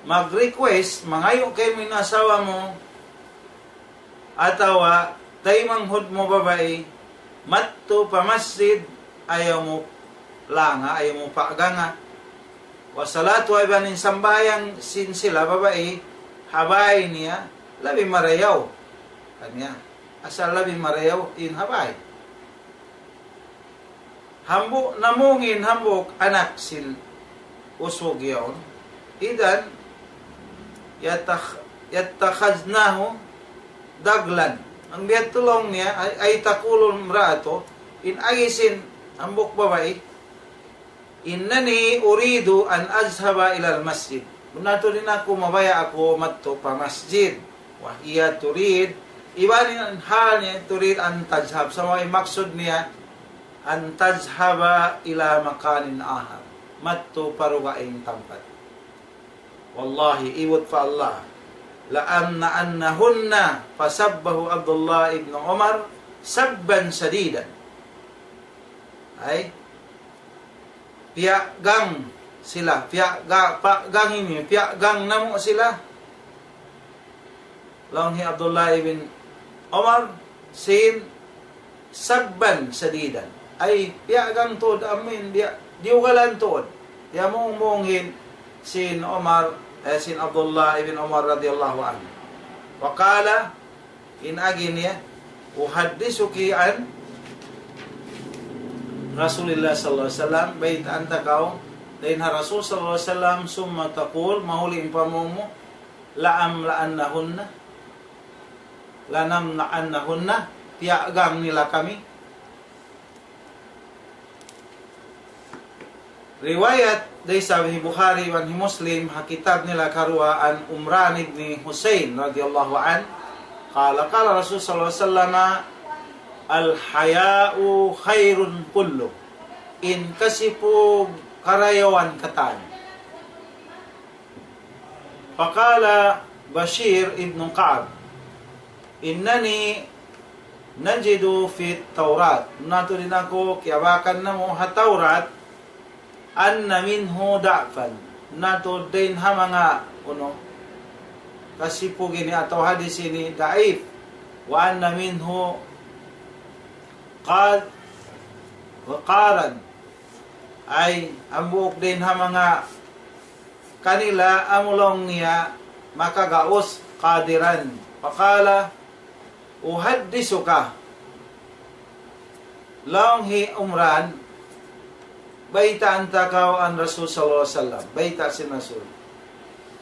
mag-request, mangayu' kaymu in asawa mu, atawa taymanghud mu babai, madtu pa masjid, ayaw mu langa, ayaw mu paganga. وصلاتها, iban in sambahayang sin sila babai, ha bay niya, labi marayaw. Kaniya, asal labi marayaw in ha bay. Hambuuk namung in hambuuk anak sin usug yaun. إذن يتخ-، يتخذنه دغلا. Bang biya' ha laung niya, أي، أي تقول المرأة, in agi sin hambuuk babai, إنني أريد أن أذهب إلى المسجد. Bunnal tuud in aku mabaya' aku madtu pa masjid. وهي تريد, iban in hal niya, تريد أن تذهب. Sumagawa' in maksud niya, أن تذهب إلى مكان آخر. Madtu pa dugaing tampat. والله, iyut pa Allah. لأملأنهن, فسبه عبد الله بن عمر سبا شديدا. Ay, piyaggang sila, piyagga-, paggang ini, piyaggang namu' sila. Laung hi Abdullah ibn Umar, sin سبا شديدا. Ay, piyaggang tuud, amuin, diya, diyugalan tuud. Diya mung munghin sin Umar, eh, sin Abdullah ibn Umar radiyallahu anhu. وقال, in agi niya, أحدثك عن رسول الله صلى الله عليه وسلم, baytaan ta kaw, dayn ha Rasul sallallahu alayhi wasallam, ثم تقول, mahuli in pamung mu, لأملأنهن, لنملأنهن, piyaggang nila kami. Riwayat dayn ha Sahih Bukhari iban hi Muslim, ha kitab nila karuwa, عن عمران بن حصين رضي الله عنه قال قال رسول صلى الله عليه وسلم الحياء خير كله. In kasipug karayawan katan. فقال بشير بن كعب إنني نجد في التوراة. Bunnal tuud in aku, kiyabakan namu' ha Tawrat, أن منه ضعفا. Bunnal tuud dayn ha manga, unu, kasipug ini atawa hadis ini daif. وأن منه قد-، وقارا. Ay, hambuuk dayn ha manga kanila amu laung niya makagaus, قادرا. فقال أحدثك. Laung hi Umran, baytaan ta kaw عن رسول صلى الله عليه وسلم, bayta' sin Rasul.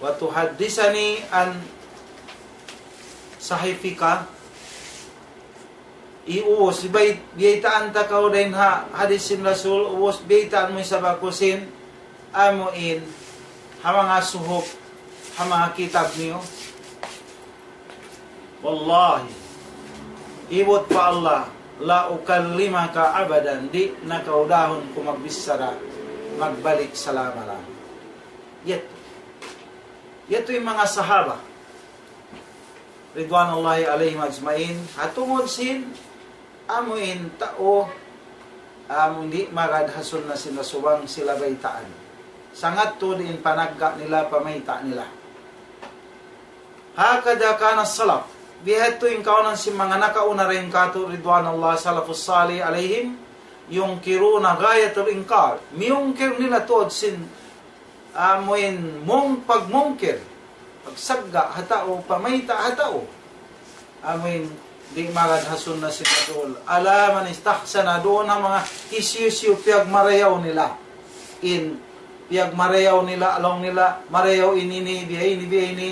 وتحدثني عن صحيفك. Iubus, biyay-, biyaytaan ta kaw dayn ha hadis sin Rasul, ubus biyaytaan mu isab aku sin amuin ha manga suhuf ha manga kitab niyu. والله, iyut pa Allah, لأكلمك أبدا, di' na kaw dahun ku magbichara, magbalik salama-lama. Yadtu. Yadtu in manga sahaba. Ridwanullahi alayhim ajma'in. Ha tungud sin, amuin tau, amu di' magad ha sunna sin Rasul bang sila baytaan. Sangat tuud in panagga' nila, pamayta' nila. هكذا كان السلف. Bihadtu in kaunahan sin manga nakauna dayn kātu', ridwanullah, salafus salih alayhim, ينكرون غاية الإنكار. Miyungkir nila tuud sin amuin mung-, pagmungkir, pagsagga' ha tau, pamayta' ha tau. Amuin di' magad ha sunna sin Rasul. على من استحسن, duun ha manga hisiyu-siyu piyagmarayaw nila. In piyagmarayaw nila, laung nila, marayaw in ini, biya' ini, biya' ini.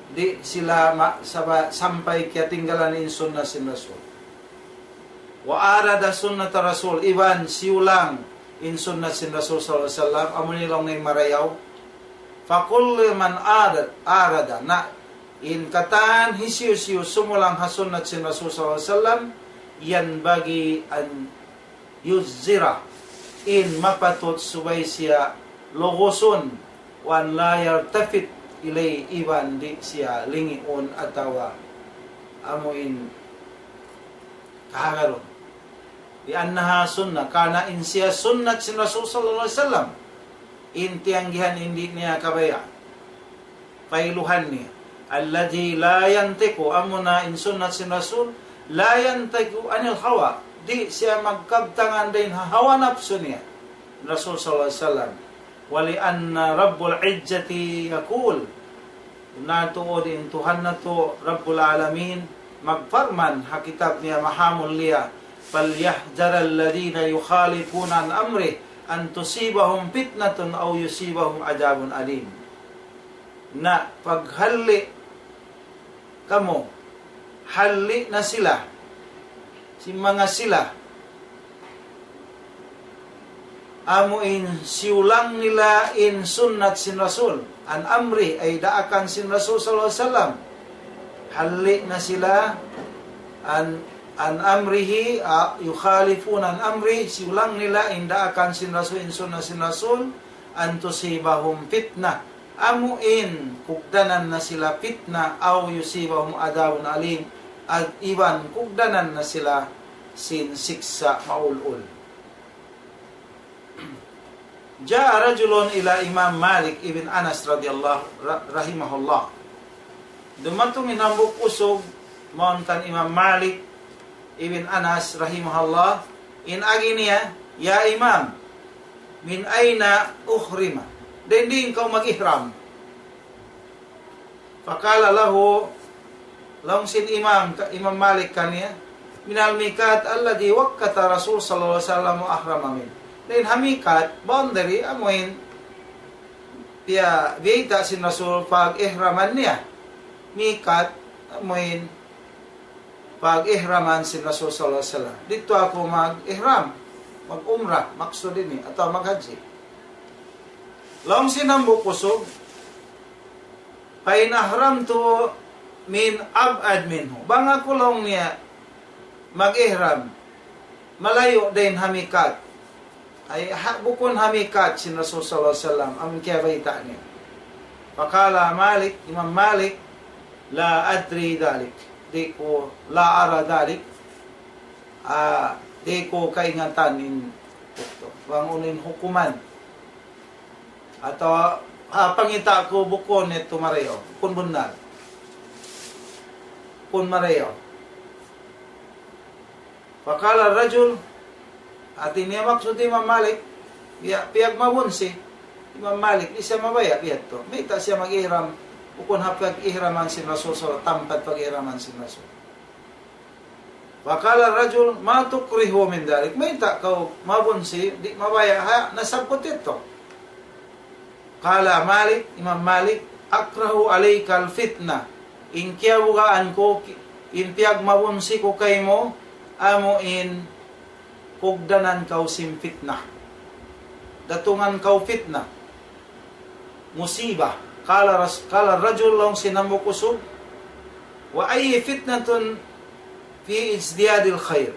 Di' sila ma-, saba-, sampay kiyatinggalan in sunna sin Rasul. وعارض سنة الرسول, iban siyulang in sunna sin Rasul sallallahu alayhi wasallam, amu in laung niya marayaw. فكل من عارض, عارض, na, In katan hisiyu-siyu sumulang ha sunnat sin Rasul sallallahu alayhi wasallam, ينبغي أن يزجر, in mapatut subay siya lugusun, وأن لا يلتفت إليه, iban di' siya lingiun atawa amuin kahagarun. لأنها سنة, karna' in siya sunnat sin Rasul sallallahu alayhi wasallam, in tiyanggihan in di' niya kabaya'. Pailuhan niya. الذي لا ينطق, amuna in sunnat sin Rasul, لا ينطق عن الهوى. Di' siya magkabtangan dayn ha hawa napsu niya. Rasul sallallahu alayhi wasallam. ولأن رب العزة يقول, na tuud in Tuhan natu' Rabbul Alamin magparman ha kitab niya mahamulliya, فليحذر الذين يخالفون عن أمره أن تصيبهم فتنة أو يصيبهم عذاب أليم. Na paghalli' kamu, halli' na sila, sin manga sila, amu in siyulang nila in sunnat sin Rasul, عن أمره, ay daakan sin Rasul sallallahu alayhi wasallam. Halli' na sila, عن, عن أمره, a, يخالفون عن أمره, siyulang nila in daakan sin Rasul, in sunnat sin Rasul, أن تصيبهم فتنة, amu in kugdanan na sila pitna, أو يصيبهم عذاب أليم, at iban kugdanan na sila sin siksa' maulul. جاء رجل إلى الإمام مالك بن أنس رضي الله, ra-, رحمه الله. Dumatung in hambuuk usug mawn kan Imam Malik ibn Anas rahimahullah, in agi niya, "Ya Imam, من أين أحرم?" Dayn diin kaw mag-ihram? فقال له, laung sin Imam, Imam Malik kaniya, "من الميقات الذي وقت رسول صلى الله عليه وسلم وأحرم منه." Dayn ha miqat, boundary, amuin, piya, biyayta' sin Rasul pag-ihraman niya. Miqat, amuin, pag-ihraman sin Rasul sallallahu alayhi wasallam. Didtu aku mag-ihram, mag-umrah, maksud ini, atawa mag-hajji. Laung sin hambuuk usug, فإن أحرمت من أبعد منه. Bang aku laung niya mag-ihram, malayu' dayn ha miqat. Ay, ha, bukun ha miqat sin Rasul sallallahu alayhi wasallam, amun kiyabayta' niya. فقال مالك, Imam Malik, لا أدري ذلك. Di' ku, لا أرى ذلك. Ah, di' ku kaingatan in, bang unu in hukuman. Atawa, ah, pangita' ku bukun itu marayaw. Bukun bunnal. Bukun marayaw. فقال الرجل, hati niya maksud Imam Malik, ya, piyagmabunsi Imam Malik, di' siya mabaya' biya' yadtu. Mayta' siya mag-ihram, bukun ha pag-ihraman sin Rasul sallallahu alayhi wasallam, tampat pag-ihraman sin Rasul. فقال الرجل: ما تكرهه من ذلك؟ Mayta' kaw mabunsi, di' mabaya' ha nasabbut yadtu. قال مالك, Imam Malik, أكره عليك الفتنة. In kiyabugaan ku, in piyagmabunsi ku kaymu, amu in kugdanan kaw sin fitna. Datungan kaw fitna. Musiba. قال رس-, قال الرجل, laung sin hambuuk usug, وأي فتنة في ازدياد الخير.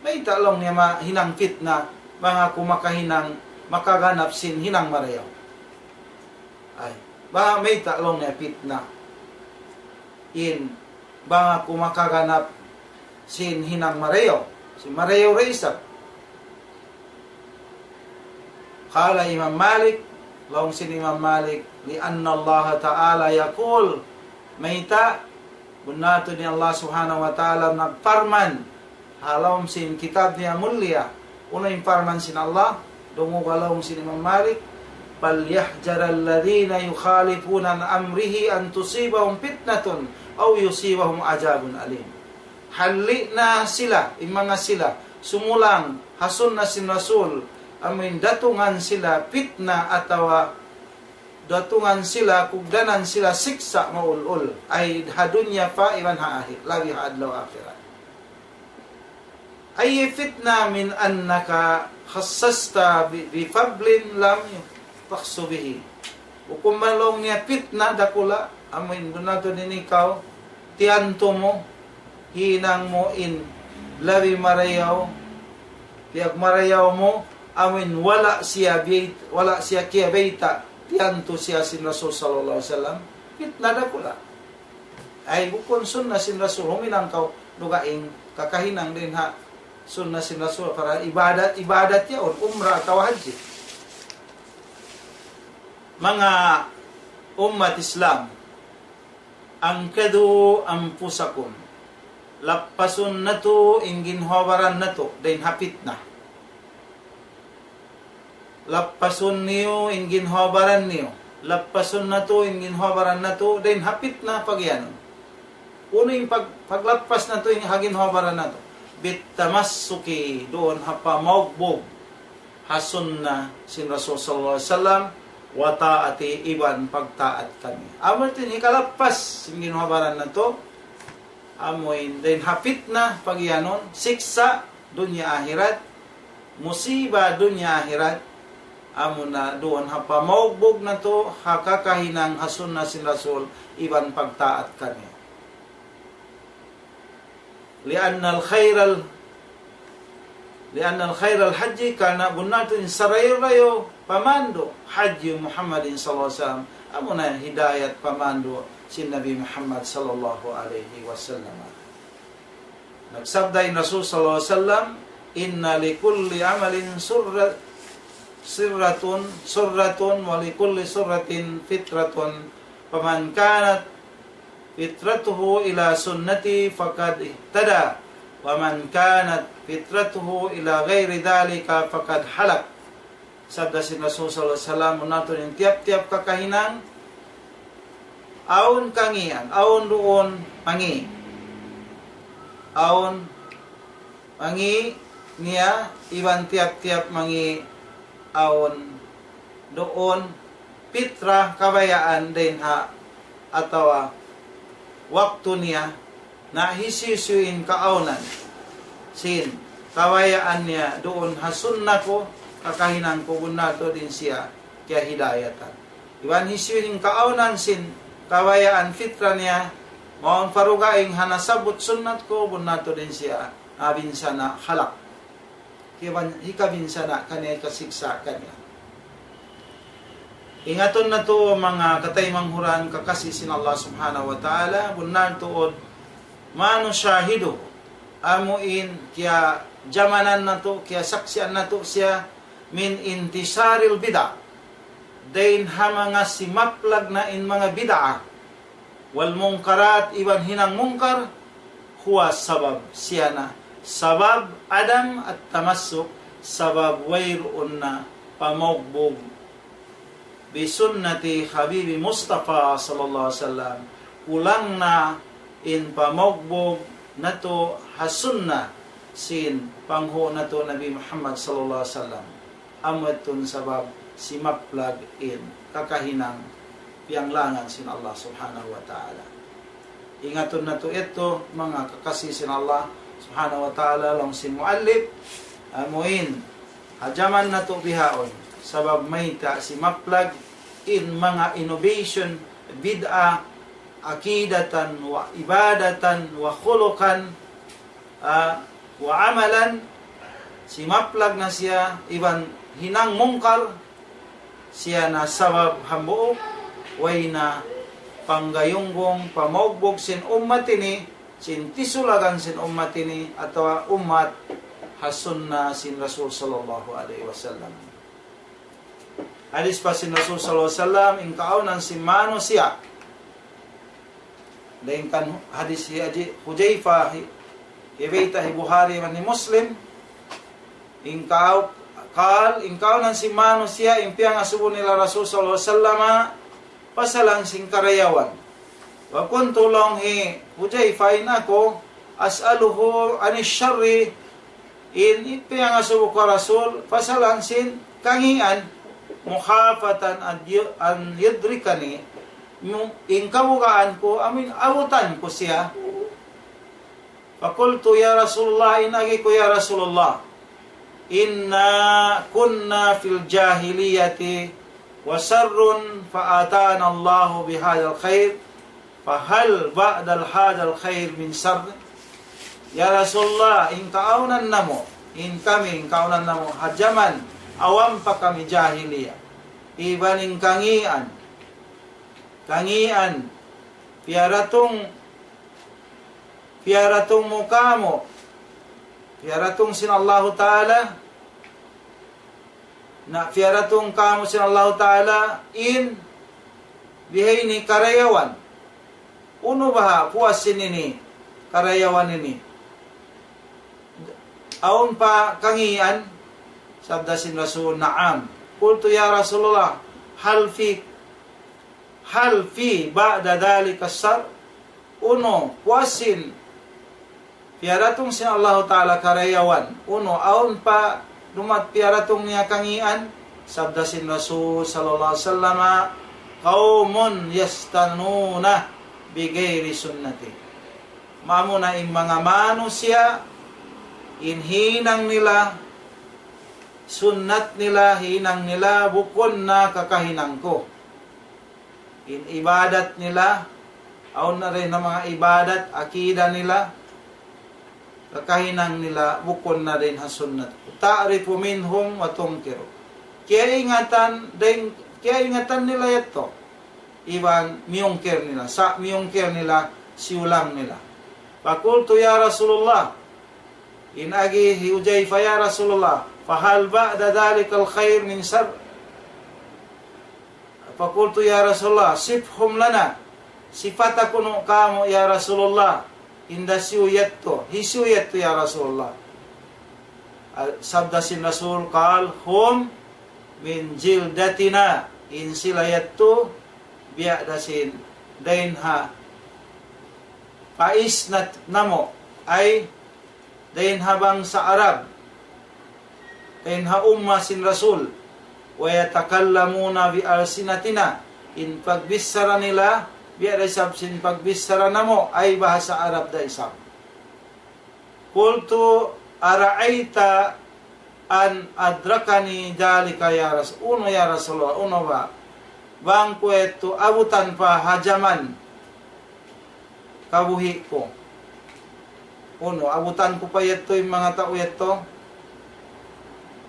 Mayta' laung niya mahinang fitna, bang aku makahinang, makaganap sin hinang marayaw. Ay, ba, mayta' laung niya fitna. In, bang aku makaganap sin hinang marayaw. Sin marayaw da isab. قال Imam Malik, laung sin Imam Malik, لأن الله تعالى يقول, mayta', bunnal tuud in Allah Subhanahu wa Ta'ala nagparman, ha lawm sin kitab niya mulia, unu in parman sin Allah, dungug ha laung sin Imam Malik, فليحذر الذين يخالفون عن أمره أن تصيبهم فتنة أو يصيبهم عذاب أليم. Halli' na sila, in manga sila, sumulang, ha sunna sin Rasul, amuin datungan sila fitna atawa datungan sila, kugdanan sila siksa' maulul. Ay ha dunya pa iban ha ahi-, labi ha adlaw akhirat. أي فتنة من أنك خصصت ب-، بفضل لم يختص به. Hukum laung niya fitna dakula', amuin bunnal tuud in ikaw, tiyantu mu, hinang mu in labi marayaw, piyagmarayaw mu, amuin wala' siya biyayt-, wala' siya kiyabayta', tiyantu siya sin Rasul sallallahu alayhi wasallam, fitna dakula'. Ay bukun sunna sin Rasul, huminang kaw dugaing kakahinang dayn ha sunna sin Rasul, para ibadat, ibadat yaun, umrah atawa hajji. Manga ummat Islam, أنقذوا أنفسكم. Lappasun natu' in ginhawa-baran natu' dayn ha fitna. Lappasun niyu in ginhawa-baran niyu. Lappasun natu' in ginhawa-baran natu' dayn ha fitna pagiyanun. Unu in pag-, paglappas natu' in ha ginhawa-baran natu'? بالتمسك, duun ha pamaugbug ha sunna sin Rasul sallallahu alayhi wasallam, وطاعته, iban pagtaat kaniya. Amu yadtu in hikalappas sin ginhawa-baran natu', amuin dayn ha fitna pagiyanun, siksa' dunya ahirat, musiba dunya ahirat, amuna duun ha pamaugbug natu', ha kakahinang ha sunna sin Rasul, iban pagtaat kaniya. لأن الخير ال-، لأن الخير الهدي, karna' bunnal tuud in sarayaw-rayaw pamandu', هدي محمد صلى الله عليه وسلم, amuna hidayat pamandu' sin Nabi Muhammad sallallahu alayhi wasallam. Nagsabda in Rasul sallallahu alayhi wasallam, إن لكل عمل سرة، سرة، سرة، ولكل سرة فترة، فمن كانت فطرته إلى سنتي فقد اهتدى، ومن كانت فطرته إلى غير ذلك فقد هلك. Sabda sin Rasul sallallahu alayhi wasallam, bunnal tuud in tiyap-tiyap kakahinang, awn kangīan, awn duun mangī'. Awn mangī' niya, iban tiyap-tiyap mangī' awn duun pitra kabayaan dayn ha atawa waktu niya na hisiyu-siyu in kaawnan sin kabayaan niya duun ha sunna ku, kakahinang ku, bunnal tuud in siya kiyahidayatan. Iban hisiyu in kaawnan sin kabayaan fitra niya, mawn pa dugaing ha nasabbut sunnat ku, bunnal tuud in siya mabinsana' halak. Kiyaban-, hikabinsana' kaniya, hikasiksa' kaniya. Ingatun natu', manga kataymanghuran kakasi sin Allah Subhanahu wa Ta'ala, bunnal tuud ما نشاهده, amu in kiyajamanan natu', kiyasaksian natu' siya, من انتشار البدع, dayn ha manga simaplag na in manga bid'ah, والمنكرات, iban hinang munkar, هو سبب, siya na sabab, عدم التمسك, sabab wayruun na pamaugbug, بسنة حبيب مصطفى صلى الله عليه وسلم, kulang na in pamaugbug natu' ha sunna sin panghu' natu' Nabi Muhammad sallallahu alayhi wasallam. Amu yadtu in sabab simaplag in kakahinang piyanglangan sin Allah Subhanahu wa Ta'ala. Ingatun natu' yadtu, manga kakasi sin Allah Subhanahu wa Ta'ala, laung sin muallif, amu in ha jaman natu' bihaun, sabab mayta', simaplag in manga innovation, bid'ah, عقيدة وعبادة وخلقا, ah, وعملا, simaplag na siya, iban hinang munkar, siya na sabab hambuuk way na panggayunggung, pamaugbug sin ummat ini, sin tisulagan sin ummat ini, atawa ummat ha sunna sin Rasul sallallahu alayhi wasallam. Hadis pa sin Rasul sallallahu alayhi wasallam, in kaawnan sin manusiya'. Dayn kan hadis hi Haji Hudhayfa, hi, hibayta' hi Bukhari iban hi Muslim. In kaaw-, قال, in kaawnan sin manusiya', in piyangasubu nila Rasul sallallahu alayhi wasallam, pasalan sin karayawan. وكنت, laung hi Hudhayfa, in aku, أسأله عن الشر, in piyangasubu ku Rasul, pasalan sin kangīan, مخافة أن ي-, أن يدركني, mu-, in kabugaan ku, amuin abutan ku siya. فقلت يا رسول الله, in agi ku, ya Rasulullah, إنا كنا في الجاهلية وشر فأتانا الله بهذا الخير فهل بعد هذا الخير من شر؟ Ya Rasulullah, in kaawnan namu', in kami, in kaawnan namu', ha jaman awam pa kami jahiliya. Iban in kangīan, kangīan, piyaratung, piyaratung mu kāmu', piyaratung sin Allahu Ta'ala, na piyaratung kāmu' sin Allahu Ta'ala in bihaini karayawan. Unu baha' puas sin ini karayawan ini? Awn pa kangīan? Sabda sin Rasul, نعم. قلت يا رسول الله هل في هل في بعد ذلك شر؟ Unu, puas sin piyaratung sin Allahu Ta'ala karayawan. Unu, awn pa dumat piyaratung niya kangīan? Sabda sin Rasul sallallahu alayhi wasallam, قوم يستنون بغير سنتي. Amuna in manga manusiya', in hinang nila, sunnat nila, hinang nila, bukun na kakahinang ku. In ibadat nila, awn na dayn ha manga ibadat, akida nila, kakahinang nila, bukun na dayn ha sunnat. تعرف منهم وتنكر. Kiyaingatan, dayn, kiyaingatan nila yadtu. Iban miyungkir nila, sa' miyungkir nila, siyulang nila. فقلت يا رسول الله, in agi hi Hudhayfa, ya Rasulullah, فهل بعد ذلك الخير من شر؟ فقلت يا رسول الله صفهم لنا. Sipata kunu' kāmu' ya Rasulullah, in hisiyu yadtu, hisiyu yadtu ya Rasulullah. Al-, sabda sin Rasul, قال هم من جلدتنا, in sila yadtu, biya' da sin, dayn ha, pais nat-, namu', ay, dayn ha bangsa Arab, dayn ha umma sin Rasul, ويتكلمون بألسنتنا, in pagbichara nila, biya' da isab sin pagbichara namu', ay bahasa Arab da isab. قلت أرأيت أن أدركني ذلك يا رسول، unu ya Rasulullah, unu ba? Bang ku yadtu abutan pa ha jaman kabuhi' ku. Unu, abutan ku pa yadtu in manga tau yadtu.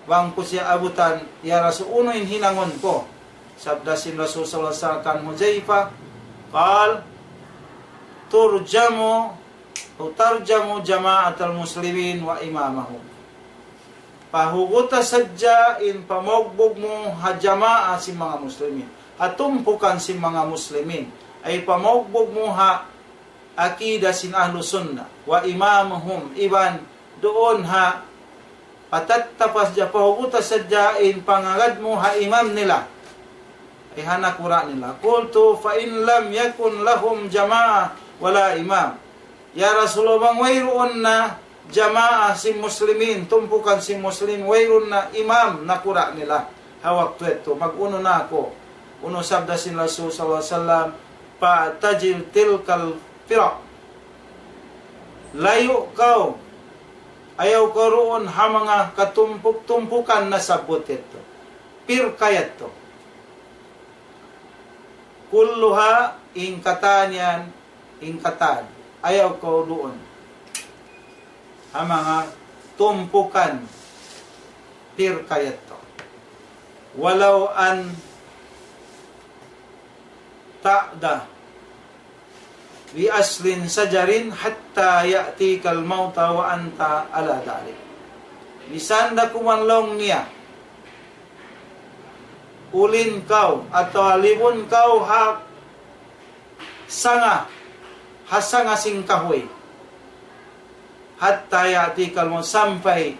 Bang ku siya abutan, ya Rasul, unu in hinangun ku? Sabda sin Rasul sallallahu alayhi wasallam kan Hudhayfa, قال ترجم أو ترجم جماعة المسلمين وإمامهم. Pahuguta sadja in pamaugbug mu ha jamaa sin manga muslimin, ha tumpukan sin manga muslimin, ay pamaugbug mu ha akida sin ahlu sunnah, وإمامهم, iban duun ha patattapas ja, pahuguta sadja in pangagad mu ha imam nila. Ay ha nakura' nila. قلت فإن لم يكن لهم جماعة ولا إمام. Ya Rasulullah, bang wayruun na jamaa sin muslimin, tumpukan sin muslim, wayruun na imam, nakura' nila. Ha waktu yadtu, mag-unu na aku? Unu sabda sin Rasul sallallahu alayhi wasallam, فاعتزل تلك الفرق. Layu' kaw, ayaw kaw duun ha manga katumpuk-tumpukan nasabbut yadtu. Pirka yadtu. كلها, in katan yan, in katan. Ayaw kaw duun ha manga tumpukan pirka yadtu. ولو أن تعضد بأصل شجر حتى يأتيك الموت وأنت على ذلك. Misan da kuman laung niya, ulin kaw atawa libun kaw ha sanga, ha sanga sin kahuy. حتى يأتيك الموت, sampay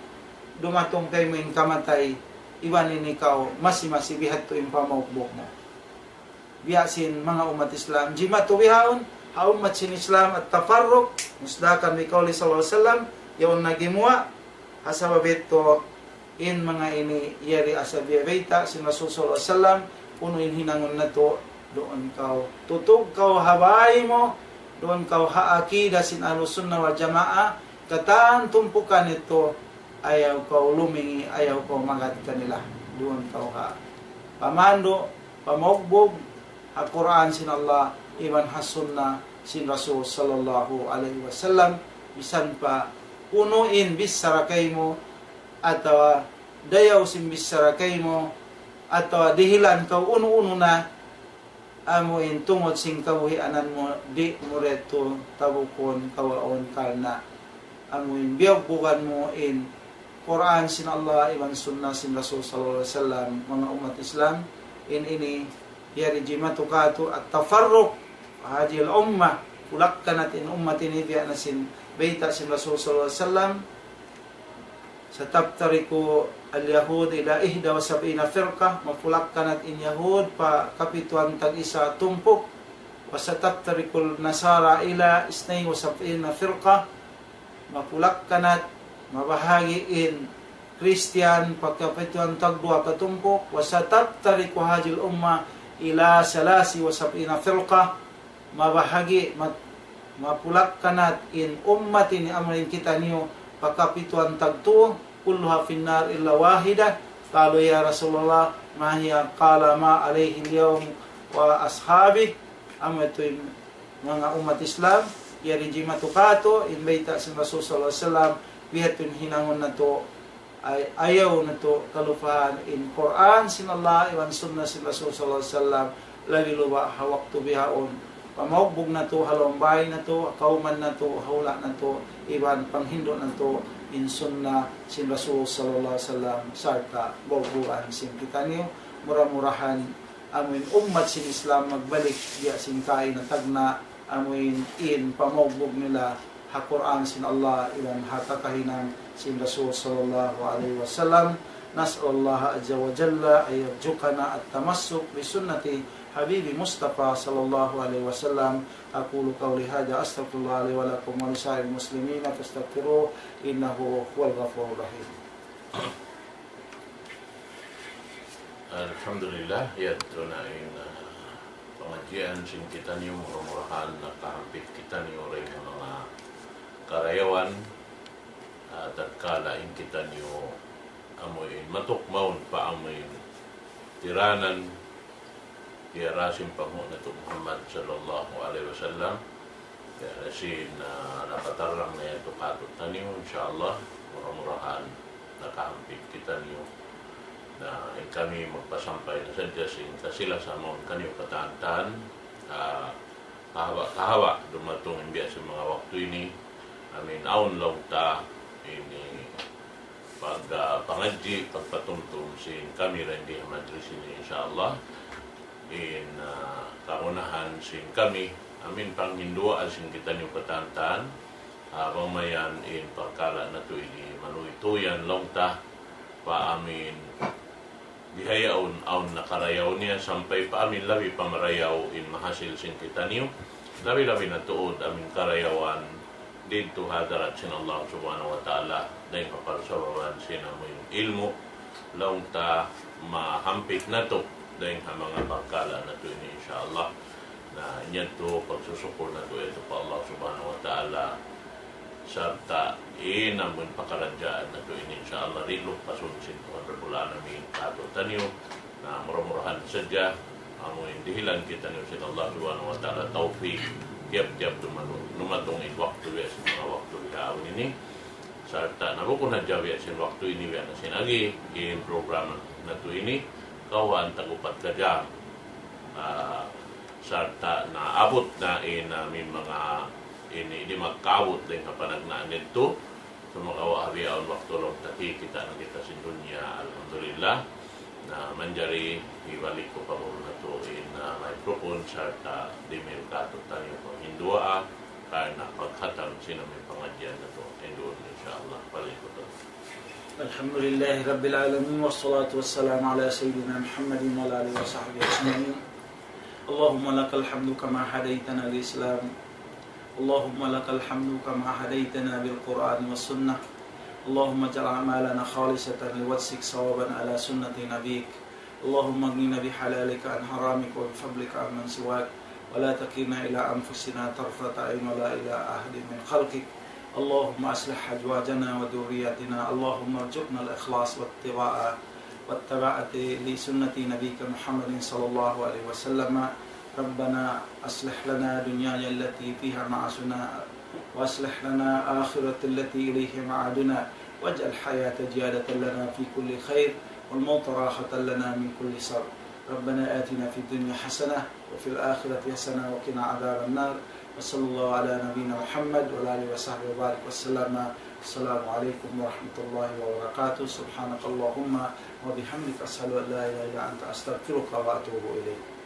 dumatung kaymu in kamatay, iban in ikaw masi-masi, bihadtu in pamaugbug mu. Biya' sin manga ummat Islam, jimatu bihaun ha ummat sin Islam, التفرق مصداقا لقوله صلى الله عليه وسلم, yaun na gimuwa', ha sabab yadtu in manga ini yari asal biya' bayta' sin Rasul sallallahu alayhi wasallam, unu in hinangun natu', duun kaw, tutug kaw ha bay mu, duun kaw ha akida sin Ahlus Sunnah wal Jamaah, katan tumpukan yadtu, ayaw kaw lumingi, ayaw kaw magad kanila, duun kaw ha. Pamandu', pamaugbug ha Qur'an sin Allah iban ha sunnah sin Rasul sallallahu alayhi wasallam, misan pa unu in bichara kaymu atawa dayaw sin bichara kaymu atawa dihilan kaw unu-unu na, amu in tungud sin kabuhianan mu, di' mu retu tabukun kawaun karna' amu in biyaubugan mu in Qur'an sin Allah iban sunnah sin Rasul sallallahu alayhi wasallam. Manga ummat Islam, in ini yari jimatu katu' at-tafarruq hadhihi al-ummah, pulakkanat in ummat ini biya' na sin bayta' sin Rasul sallallahu alayhi wasallam, ستفترق اليهود إلى إحدى وسبعين فرقة, mapulakkanat in Yahud pa kapituan tag-isa tumpuk, وستفترق النصارى إلى اثنين وسبعين فرقة, mapulakkanat, mabahagi' in Kristiyan pa kapituan tagduwa katumpuk, وستفترق هذه الأمة إلى ثلاث وسبعين فرقة, mabahagi', mat-, mapulakkanat in ummat ini amu in kitaniyu pa kapituan tagtu, كلها في النار إلا واحدة. قالوا يا رسول الله ما هي؟ قال ما عليه اليوم وأصحابي. Amu yadtu in manga ummat Islam, yari jimatu katu' in bayta' sin Rasul sallallahu alayhi wasallam, biya' ha yadtu in hinangun natu', ay, ayaw natu' kalupahan in Qur'an sin Allah iban sunnah sin Rasul sallallahu alayhi wasallam, labi luba ha waktu bihaun. Pamaugbug natu', ha lawm bay natu', ha kawman natu', ha hula' natu', iban panghindu' natu' in sunnah sin Rasul sallallahu alayhi wasallam, sarta' baubugan sin kitaniyu. Mura-murahan amu in ummat sin Islam magbalik biya' sin kaina tagna', amu in, in pamaugbug nila ha Qur'an sin Allah iban ha kakahinang sin Rasul sallallahu alayhi wasallam. نسأل الله عز وجل أن يرزقنا التمسك بسنة حبيب مصطفى صلى الله عليه وسلم. أقول قولي هذا، أستغفر الله لي ولكم ولسائر المسلمين فاستغفروه إنه هو الغفور الرحيم. Alhamdulillah, yadtu na in, ah, pangadjian sin kitaniyu, mura-murahan nakahampit kitaniyu dayn ha manga karayawan, ah, tatkala in kitaniyu amu in matuk mawn pa amu in tiranan diyara sin panghu' natu' Muhammad sallallahu alayhi wasallam. Ya, sin, ah, napatarrang na yadtu kātu'niyu, insya Allah, mura-murahan nakahampit kitaniyu. Na, in kami magpasampay na sadja sin kasilasahan kaniyu katan-katan, ah, kahaba'-kahaba' dumatung in biya' sin manga waktu ini, amu in awn laung ta ini pag, ah, pangadji', pagpatumtum sin kami dayn di ha majlis ini, insya Allah. In, ah, kagunahan sin kami, amu in panghinduwaa sin kitaniyu katan-katan, ah, bang mayan in parkala' natu' ini manuytuyan laung ta, pa amu in bihaun awn na karayaw niya sampay pa amu in labi pa marayaw in mahasil sin kitaniyu. Labi-labi na tuud amu in karayawan didtu ha hadarat sin Allah Subhanahu wa Ta'ala, dayn ha parsababan sin amu in ilmu', laung ta mahampit natu' dayn ha manga parkala' natu' ini, insya Allah. Na, in yadtu pagsusukul natu' yadtu pa Allah Subhanahu wa Ta'ala, sarta' in amu in pakaradjaan natu' ini, insya Allah, di' lupasun sin Tuhan Rabbul Alamin kātu'niyu. Na, mura-murahan sadja, amu in dihilan kitaniyu sin Allah Subhanahu wa Ta'ala tawfik, tiyap-tiyap dumatu-, dumatung in waktu biya' sin manga waktu bihaun ini. Sarta' na bukun hadja biya' sin waktu ini, biya' na sin agi, in program natu' ini, kawhaan tag-upat ka jam. Ah, sarta' naabut na in, ah, amu in manga ini di' makaabut dayn ha panagnaan yadtu. Sumagawa' ha bihaun waktu laung ta kikita' na kita sin dunya, alhamdulillah. Na manjari hibalik ku pa guru natu' in, ah, microphone sarta' dimihil kātu'niyu panghinduwaa, karna' pagkhatam sin amu in pangadjian natu'. Hinduun, insya Allah, balik ku tuud. الحمد لله رب العالمين، والصلاة والسلام على سيدنا محمد وعلى آله وصحبه أجمعين. اللهم لك الحمد كما هديتنا للإسلام. اللهم لك الحمد كما هديتنا بالقرآن والسنة. اللهم اجعل أعمالنا خالصة لوجهك صوابا على سنة نبيك. اللهم اغننا بحلالك عن حرامك وبفضلك عمن سواك، ولا تكلنا إلى أنفسنا طرفة عين ولا إلى أحد من خلقك. اللهم أصلح أزواجنا وذرياتنا. اللهم ارزقنا الإخلاص واتباع واتبعت لسنة نبيك محمد صلى الله عليه وسلم. ربنا أصلح لنا دنيانا التي فيها معاشنا، وأصلح لنا آخرة التي إليها معادنا، واجعل الحياة زيادة لنا في كل خير، والموت راحة لنا من كل شر. ربنا آتنا في الدنيا حسنة وفي الآخرة حسنة وقنا عذاب النار. وصلى الله على نبينا محمد وعلى آله وصحبه وبارك وسلم. السلام عليكم ورحمة الله وبركاته. سبحانك اللهم وبحمدك، أشهد أن لا إله إلا أنت، أستغفرك وأتوب إليك.